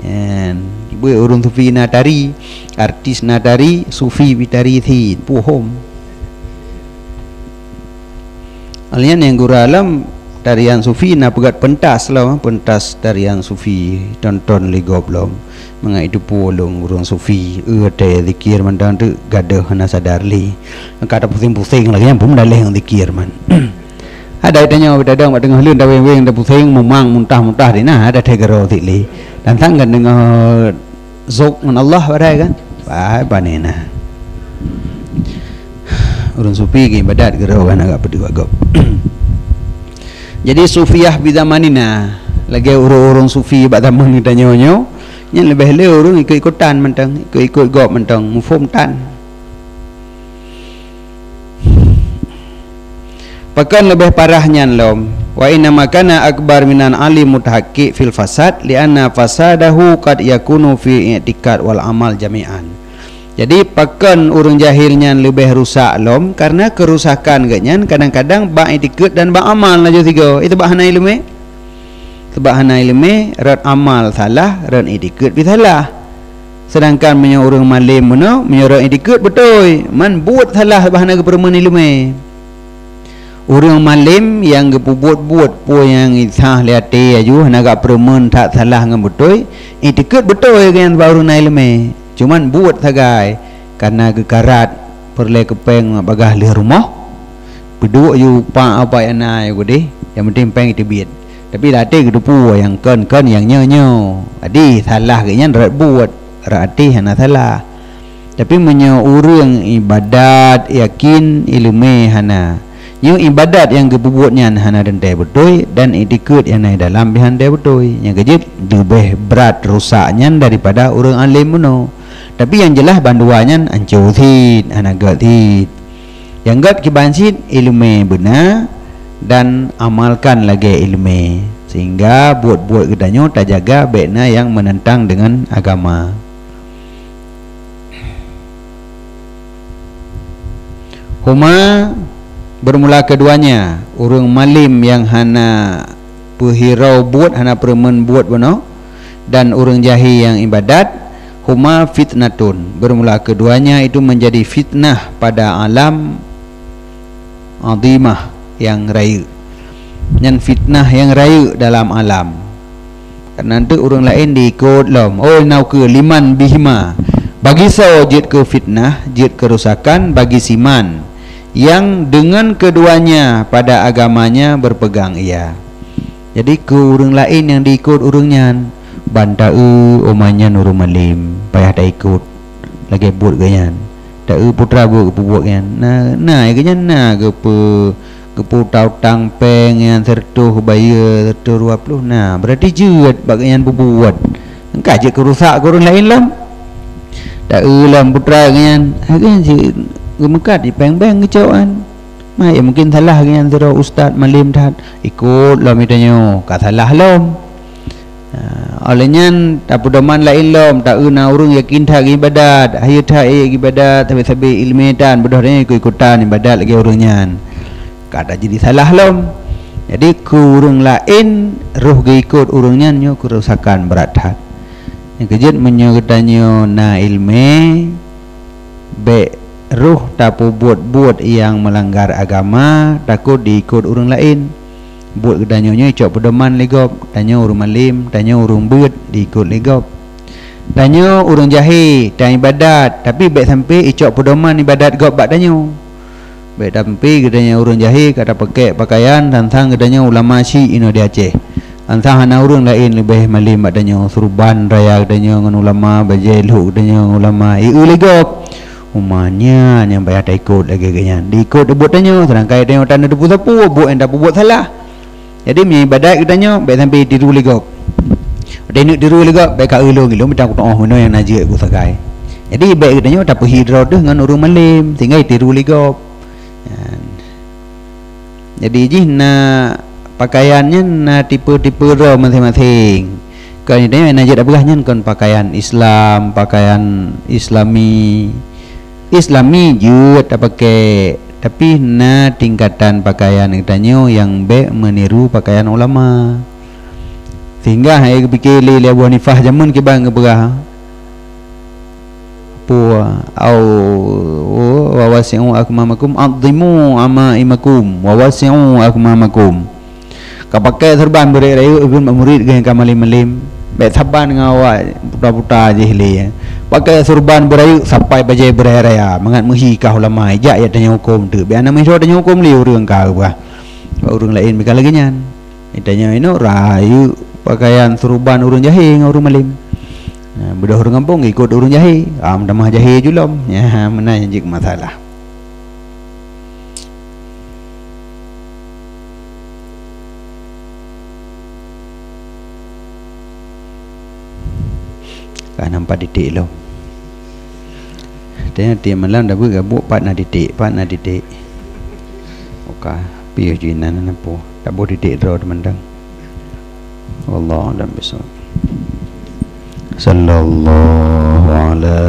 Nyan. Buet ureueng sufi na tari, artis na tari, sufi pih tari cit. Puhom. Alèh nyan nyang gura lom tarian sufi na peugöt pentas lom, pentas tarian sufi tonton lé gob lom. Mangat jiteupeue lôn ureueng sufi, eu watèe zikir mantong teuk gadôh hana sadar lé. Ka tapuseng-puseng lagèe nyan peumeudaléh ngon zikir man. Ada tanyoe beutadong bak teungoh leuen taweng-weng tapuseng mumang muntah-muntah dina ada thèe garo cit lé. Dan sang kan deungoe zok ngon Allah padahai kan. Bai pane na. Ureueng sufi geuibadat garo kan agak peudeuh agam. Jadi sufiyah bi zamanina lagèe ureueng-ureueng sufi bak zaman geutanyoe nyoe, nyan leubeh le ureueng ikot-ikotan mantong, ikot-ikot gob mantong, muphom tan. Pakon leubeh parah nyan lom, wa inna ma kana akbar minan alim mutahaqqiq fil fasad, li'anna fasadahu qad yakunu fi i'tiqad wal amal jami'an. Jadi, pakon ureueng jahil nyan leubeh rusak lom, karena keurusakan geuh nyan kadang-kadang bak itikeuet dan bak amal laju sigoe. Itu bak hana ileumèe. Sabab hana ileumèe, rot amal salah, rot itikeuet pih salah. Seudangkan meunyoe ureueng malem meunoe, meunyoe rot itikeuet beutôi, man buet salah sabab hana geupeureumeun ileumèe. Ureueng malem nyang geupeubuet-buet peue nyang sah lé até laju hana geupeureumeun that salah ngon beutôi, itikeuet beutôi geuh nyan sabab ureueng na ileumèe. Cuman buet sagai, karena geukarat peureulée keu péng bagaih lheueh rumoh, peuduek yue pak apa nyang na yue keudeh, nyang penting péng teubiet. Tapi lam até geuteupeue nyang kon-kon nyang nyoe-nyoe. Jadi salah geuh nyan rot buet, rot até hana salah. Tapi meunyoe ureuëng ibadat yakin iéleumé hana, nyoe ibadat nyang geupeubuet nyan hana teuntée beutôi dan iktikeuet nyang na dalam pih hana teuntée beutôi, nyang keujeuet leubeh brat rusak nyan daripada ureuëng além bunoe. Tapi nyang jeulaih bandua nyan anco cit, hana gét cit. Nyang gét kiban cit iéleumé beuna dan amalkan lagée iéleumé, sehingga buet-buet geutanyoe tajaga bék na nyang meunantang deungon agama. Huma, bermula keduanya, ureuëng malém nyang hana peuhirau buet, hana peureumeun buet bunoe, dan ureuëng jahé nyang ibadat, huma fitnatun, bermula keduanya itu menjadi fitnah pada alam azimah nyang rayeuk. Nyan fitnah nyang rayeuk dalam alam. Karena teuk ureuëng laén diikot lom. Oh, na ukeue liman bihima. Bagi soe jeuet keu fitnah, jeuet keurusakan bagi siman nyang deungon keduanya pada agamanya berpegang ia. Jadi keu ureuëng laén nyang diikot ureuëng nyan, ban taeu umat nyan ureuëng malém, payah taikot lagée buet geuh nyan. Taeu putra buet geupeubuet nyan. Na, na geuh nyan na geupeu geupeu utang péng nyang sireutoh bayeue sireutoh dua ploh na, berarti jeuet bak geuh nyan peubuet. Engka jeuet keurusak keu ureuëng laén lom. Taeu lom putra geuh nyan, lagée jeuet geumeukat di péng bank geucok an. Ma ya mungkin salah geuh nyan sidroe ustaz malém that, ikot lom geutanyoe ka salah lom. Ha, óh lheueh nyan tapeudoman laén lom, taeu na ureuëng yakin that geuibadat, hayeu that geuibadat, sabe-sabe iéleumé tan, beudôh nyan ikot-ikotan ibadat lagée ureuëng nyan. Ka tajadi salah lom. Jadi keu ureuëng laén roh geuikot ureuëng nyan nyoe keurusakan brat that. Nyang keujeuet meunyoe geutanyoe na iéleumé, bék roh tapeubuet buet nyang meulanggar agama, takot diikot ureuëng laén. Buet geutanyoe nyoe icok peudoman lé gob, tanyoe ureuëng malém, tanyoe ureuëng beuet diikot lé gob. Tanyoe ureuëng jahé, tan ibadat, tapi bék sampai icok peudoman ibadat gob bak tanyoe. Bék sampai geutanyoe ureuëng jahé ka tapakée pakaian sang-sang geutanyoe ulama syiek inoe di Aceh. Sang-sang hana ureuëng laén leubeh malém bak tanyoe, seuruban raya geutanyoe ngon ulama, bajée lhok geutanyoe ngon ulama, ieu lé gob. Uma nyan nyang payah taikot lagée geuh nyan. Diikot buet tanyoe, seudangkan tanyoe tan na teupeue sapeue buet nyang tapeubuet salah. Jadi meunyoe ibadat geutanyoe, bék sampai tiru lé gob. Watée neuk tiru lé gob, bék ka ulôn, ulôn mita kutuoh meunoe nyang na jeuet ku sagai. Jadi bék geutanyoe tapeuhi droe teuh ngon ureuëng malém, sehingga tiru lé gob. Nyan. Jadi jih na pakaian nyan na tipe-tipe droe maséng-maséng. Kon tanyoe na jeuet tapeugah nyan kon pakaian Islam, pakaian Islami. Islami jeuet tapakée, tapi na tingkatan pakaian geutanyoe nyang bék meuniru pakaian ulama. Sehingga hai geupike lé, lé Abu Hanifah jameun kiban geupeugah, Peue, au, wa wasi'u akmamakum, adhimu amaimakum, wa wasi'u akmamakum. Ka pakai seureuban beuraya rayeuk, ulôn bak murit geuh ka malém-malém. Bék saban ngon awak buta-buta jih lé. Pakai seureuban beuraya rayeuk sampai bajée beuraya raya, mangat meuhi kah ulama, ijak ya tanyoe huköm teuk. Bék hana meusidroe tanyoe huköm lé ureuëng ka geupeugah. Bak ureuëng laén meuka lagée nyan. Tanyoe inoe rayeuk pakaian seureuban ureuëng jahé ngon ureuëng malém. Nah, beudôh ureuëng gampông ikot ureuëng jahé, ah, meutamah jahé julom. Nyan meunan nyang jeuet masalah. Ka nampak titik lom. Tanya tiap malam dah buat gabuk pat na titik, pat na titik. Oka, piôh jinan na po. Tak boleh titik draw teman-teman. Wallahu a'lam bishawab. Sallallahu ala